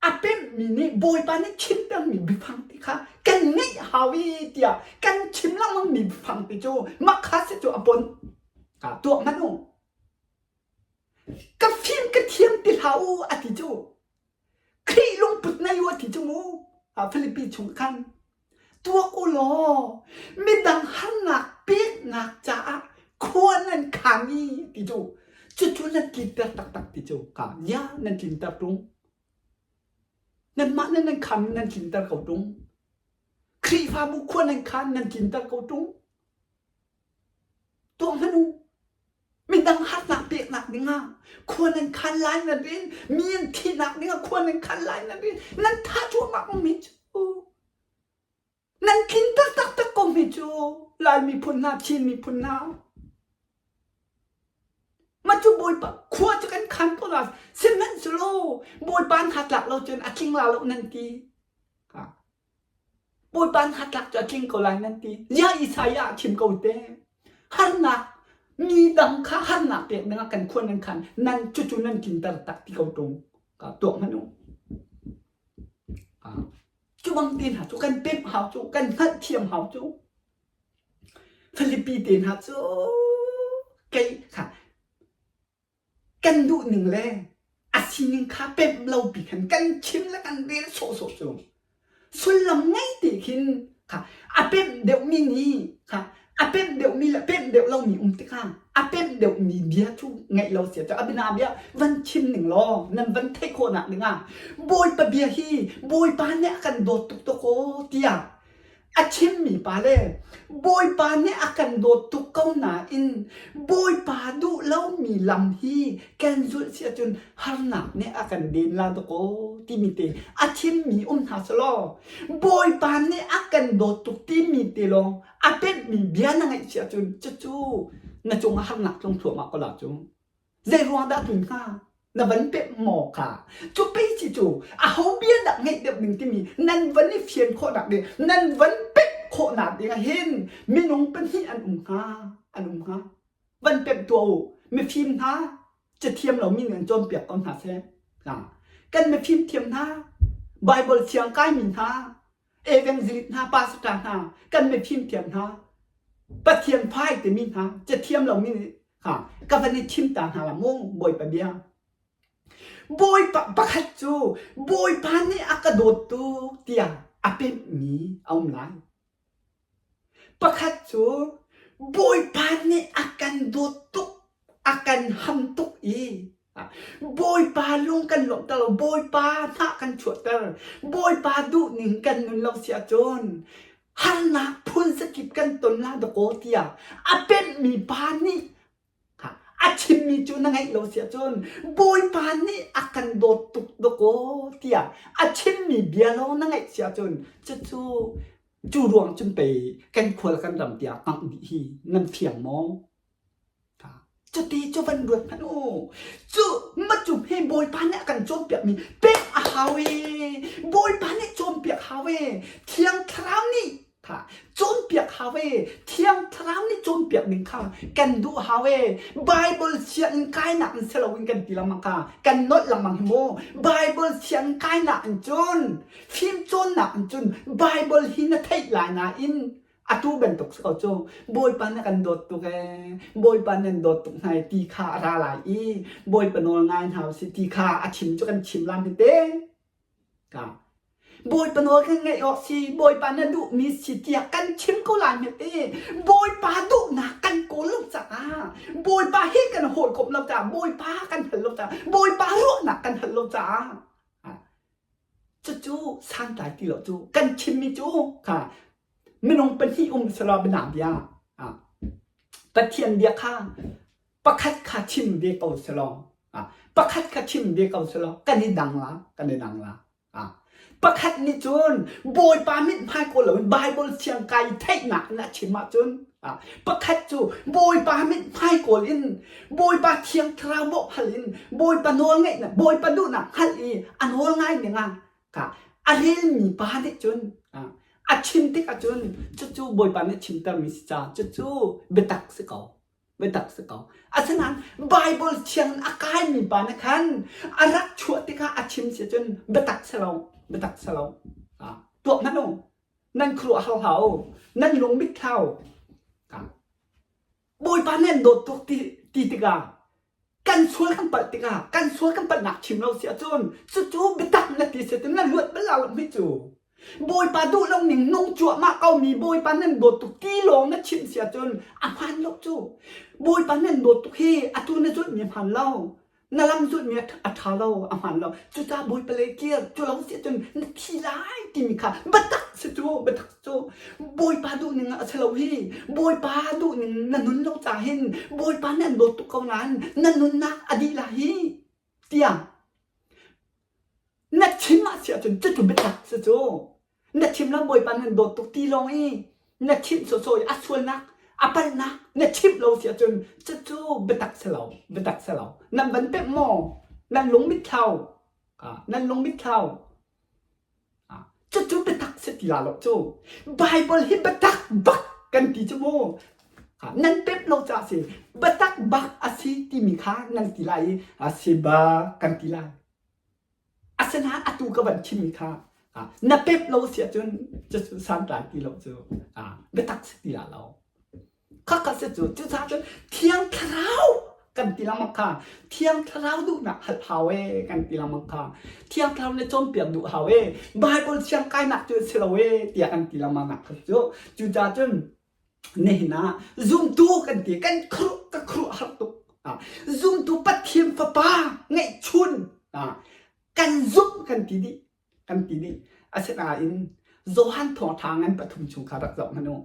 a pemhmi nih Bawipa nih chimtermi biafang ti kha kan ngeih hau i tiah kan chim lengmangmi biafang ti cu mah kha si cu a pon. Tuah hmanh u. Ka fim ka thiam ti hlah u a ti cu. Khrih lungput nei u a ti cu mu. Philippi chung khan tuak u law midang harnak peknak caah khua nan khaan i ti cu cucu nan tlinter taktak ti cu ka nia nan tlinter ṭung nanmah nan nan khaan nan tlinter ko ṭung Khrihfabu khua nan khaan nan tlinter ko ṭung tuah hmanh u midang harnak peknak dingah khua nan khaan lai nan rin mi an thihnak dingah khua nan khaan lai nan rin nan thah cuahmah ko mi cu Nan tlin taktak ko hme cu Lai miphun hna Chin miphun hna. Mah cu Bawipa khua cu kan khan ko la sihmanhsehlaw Bawipa hna tlak lo cun a tling la lo nan ti. Bawipa hna tlak cu a tling ko lai nan ti. Ziah Isaiah a chim ko te. Harnak mi dang kha harnak pek dingah kan khua nan khan nan cucu nan tlinter tak ti ko tung. Ka tuak hmanh u. Cu bang te hna cu kan pemh hau cu, kan hngalhthiam hau cu. Filipi te hna cu kei kha kan duh ning le a sining kha pemh lo pi khan kan chim le kan rel sawhsawh cu sullam ngei te khin kha a pemh deuhmi nih kha a pemh deuhmi le pemh deuh lomi um tikah a pemh deuhmi bia cu ngaih lo sia cu a bina bia van chim ning law nan van theih khawhnak dingah Bawipa bia hi Bawipa nih a kan dawt tuk tuk aw tiah a chimmi pa le Bawipa nih a kan dawt tuk ko nain Bawipa duh lomi lam hi kan zulh si ahcun harnak nih a kan den la dawk aw timi te a chimmi um hna selaw Bawipa nih a kan dawt tuk timi te lawng a pemhmi bia na ngaih si ahcun cucu na cungah harnak tlung thluahmah ko la cu. Zei ruang dah tlun hnga? Na van pemh maw kha? Cu pei ci cu aho bia dah ngeih deuh ding timi nan van i fian khawhnak ding, nan van pemh khawhnak ding ah hin minung pahnih an um hnga, an um hnga. Van pemh tuah u. Mifim hna, cathiam lomi nih an cawnpiak ko hna seh. Kan mifim thiam hna, Bible thiang kaimi hna, evangelist hna, pastor hna, kan mifim thiam hna, Pathian phai timi hna, cathiam lomi nih ha ka van i thim ta hna la mu Bawipa bia. Bawipa pakhat cu Bawipa nih a ka dawt tuk tiah a pemhmi a um lai. Pakhat cu Bawipa nih a kan dawt tuk, a kan ham tuk i Bawipa lung kan lawmhter lo, Bawipa hnah kan chuahter, Bawipa duhning kan nun lo si ahcun harnak phun zakip kan ton la dakaw tiah a pemhmi pa nih A chimmi cu na ngaih lo si ahcun Bawipa nih a kan dawt tuk dawkaw tiah a chimmi bia lawng na ngaih si ahcun cucu cu ruang cun pei kan khual kan ram tiah kangh dih hi nan fiang maw? Cuti cu van ruat hmanh u. Cu macu he Bawipa nih a kan cawnpiakmi pek a hau ee. Bawipa nih cawnpiak hau ee. Thiang Thlarau nih. Kha cawnpiak hau e. Thiang Thlarau nih cawnpiak ning kha kan duh hau e. Bible sianginn kainak in si loin kan ti lengmang kha kan nolh lengmang hi mu. Bible sianginn kainak in cun fim cawnnak in cun Bible hi na theih lai nain atu bantuk si ko cu Bawipa na kan dawt tuk ee Bawipa nan dawt tuk hna ti kha a ra lai i Bawipa nawl ngai hna usih ti kha a chim cu kan chim lam hi te. Ka Bawipa nawl kan ngaih awk si Bawipa na duhmi si tiah kan chim ko lai hmet i Bawipa duhnak kan kawl lo caah Bawipa he kan hawikomh lo caah Bawipa kan hal lo caah Bawipa ruahnak kan hal lo caah cucu santlai ti lo cu kan chimmi cu kha minung pahnih um selaw biana bia Pathian bia kha pakhat kha chim ve ko selaw pakhat kha chim ve ko selaw kan i dang la kan i dang la pakhat nih cun Bawipa mithmai kawl loin Bible siang kai theihnak in a chim ahcun pakhat cu Bawipa mithmai kawl in Bawipa thiang thlarau bawmh hal in Bawipa nawl ngeihnak Bawipa duhnak hngalh i a nawl ngai ning ah a relmi pa nih cun a chim tik ahcun cucu Bawipa nih chimtermi si ca cucu biatak si ko Biatak si ko. Asinain Bible thiang in a kaimi pa nih khan a rak chuah tikah a chim si cun biatak si lo, biatak si lo. Tuak hmanh u. Nan khuaruah har hlah u. Nan lung mit hlah u. Bawipa nan dawt tuk ti, ti tikah kan sual kan palh tikah kan sual kan palhnak chim lo si ahcun cucu biatak na ti si cun na luat bal lo mi cu. Bawipa duh lo ning nung cuahmah ko mi Bawipa nan dawt tuk ti lawng na chimh si ahcun a hmaan lo cu. Bawipa nan dawt tuk hi atu na zulhmi a hmaan lo. Na lam zulhmi a ṭha lo, a hmaan lo. Cucaah Bawipa lei kir, cu lo si ahcun na thi lai timi kha biatak si cu, biatak cu. Bawipa duh ning a si lo hi. Bawipa duh ning na nun lo ca hin Bawipa nan dawt tuk ko nain na nunnak a dih lai hi tiah Na chim ah si ahcun cucu biatak si cu. Na chim lo Bawipa nan dawt tuk ti lawng i na chimh sawsawh i a sualnak, a palhnak na chimh lo si ahcun cucu biatak si lo, biatak si lo. Nan van pemh maw? Nan lung mitthlau. Nan lung mitthlau. Cucu biatak si ti la lo cu. Bible hi biatak bak kan ti cu mu. Nan pemh lo caah si. Biatak bak a si timi kha nan ti lai i a si bak kan ti lai. Asinain atu ka van chimmi kha na pemh lo si ahcun cucu santlai ti lo cu biatak si ti la lo. Khakha si cu cucaah cun Thiang Thlarau kan ti lengmang kha Thiang Thlarau duhnak hal hau ee kan ti lengmang kha Thiang Thlarau nih cawnpiak duh hau ee Bible siang kainak cu si lo ee tiah kan ti lengmang nak kha cu cucaah cun nihin ah zumtu kan ti kan khuruh ka khuruh har tuk zumtu Pathian fapa ngeihchun kan zumh kan ti dih kan ti dih asinain Johan thawngṭha ngan pathum chung kha rak zoh hmanh u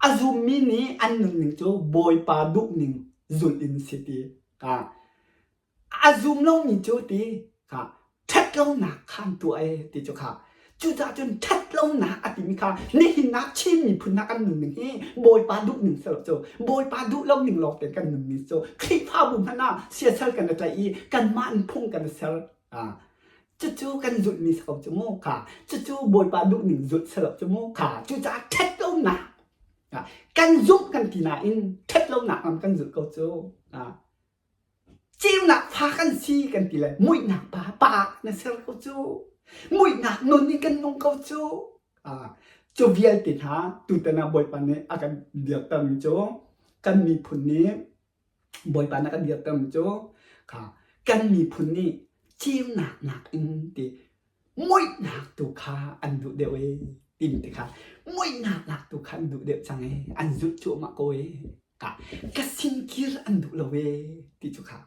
a zummi nih an nunning cu Bawipa duhning zulh in si ti ka A zum lomi cu ti kha ṭhatlonak kha an tuah ee ti cu kha cucaah cun ṭhatlonak a timi kha nihin ah Chin miphun hna kan nunning hi Bawipa duhning si lo cu Bawipa duh lo ning lawng tein kan nunning cu Khrihfabu hmanh ah siasal kan i tlaih i kanmah in phung kan i ser. Cucu kan zulhmi si ko cu mu kha cucu Bawipa duhning zulh si lo cu mu kha cucaah ṭhatlonak kan zumh kan ti nain ṭhatlonak lam kan zulh ko cu. Ceunak fa kan si kan ti le muihnak pa pa na ser ko cu. Muihnak nun in kan nung ko cu. Cu vialte hna tutan ah Bawipa nih a kan dirtermi cu kan miphun nih Bawipa nih a kan dirtermi cu kha kan miphun nih ceunak nakin ti muihnak tu kha an duh deuh ee timi te kha muihnak nak tu kha an duh deuh cang ee an zulh cuahmah ko ee ka ka sinkir an duh lo ee ti cu kha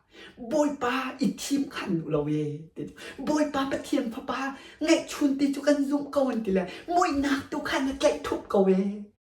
Bawipa i thim kha an duh lo ee ti cu Bawipa Pathian fapa ngeihchun ti cu kan zumh ko an ti le muihnak tu kha na tlaih thup ko ee.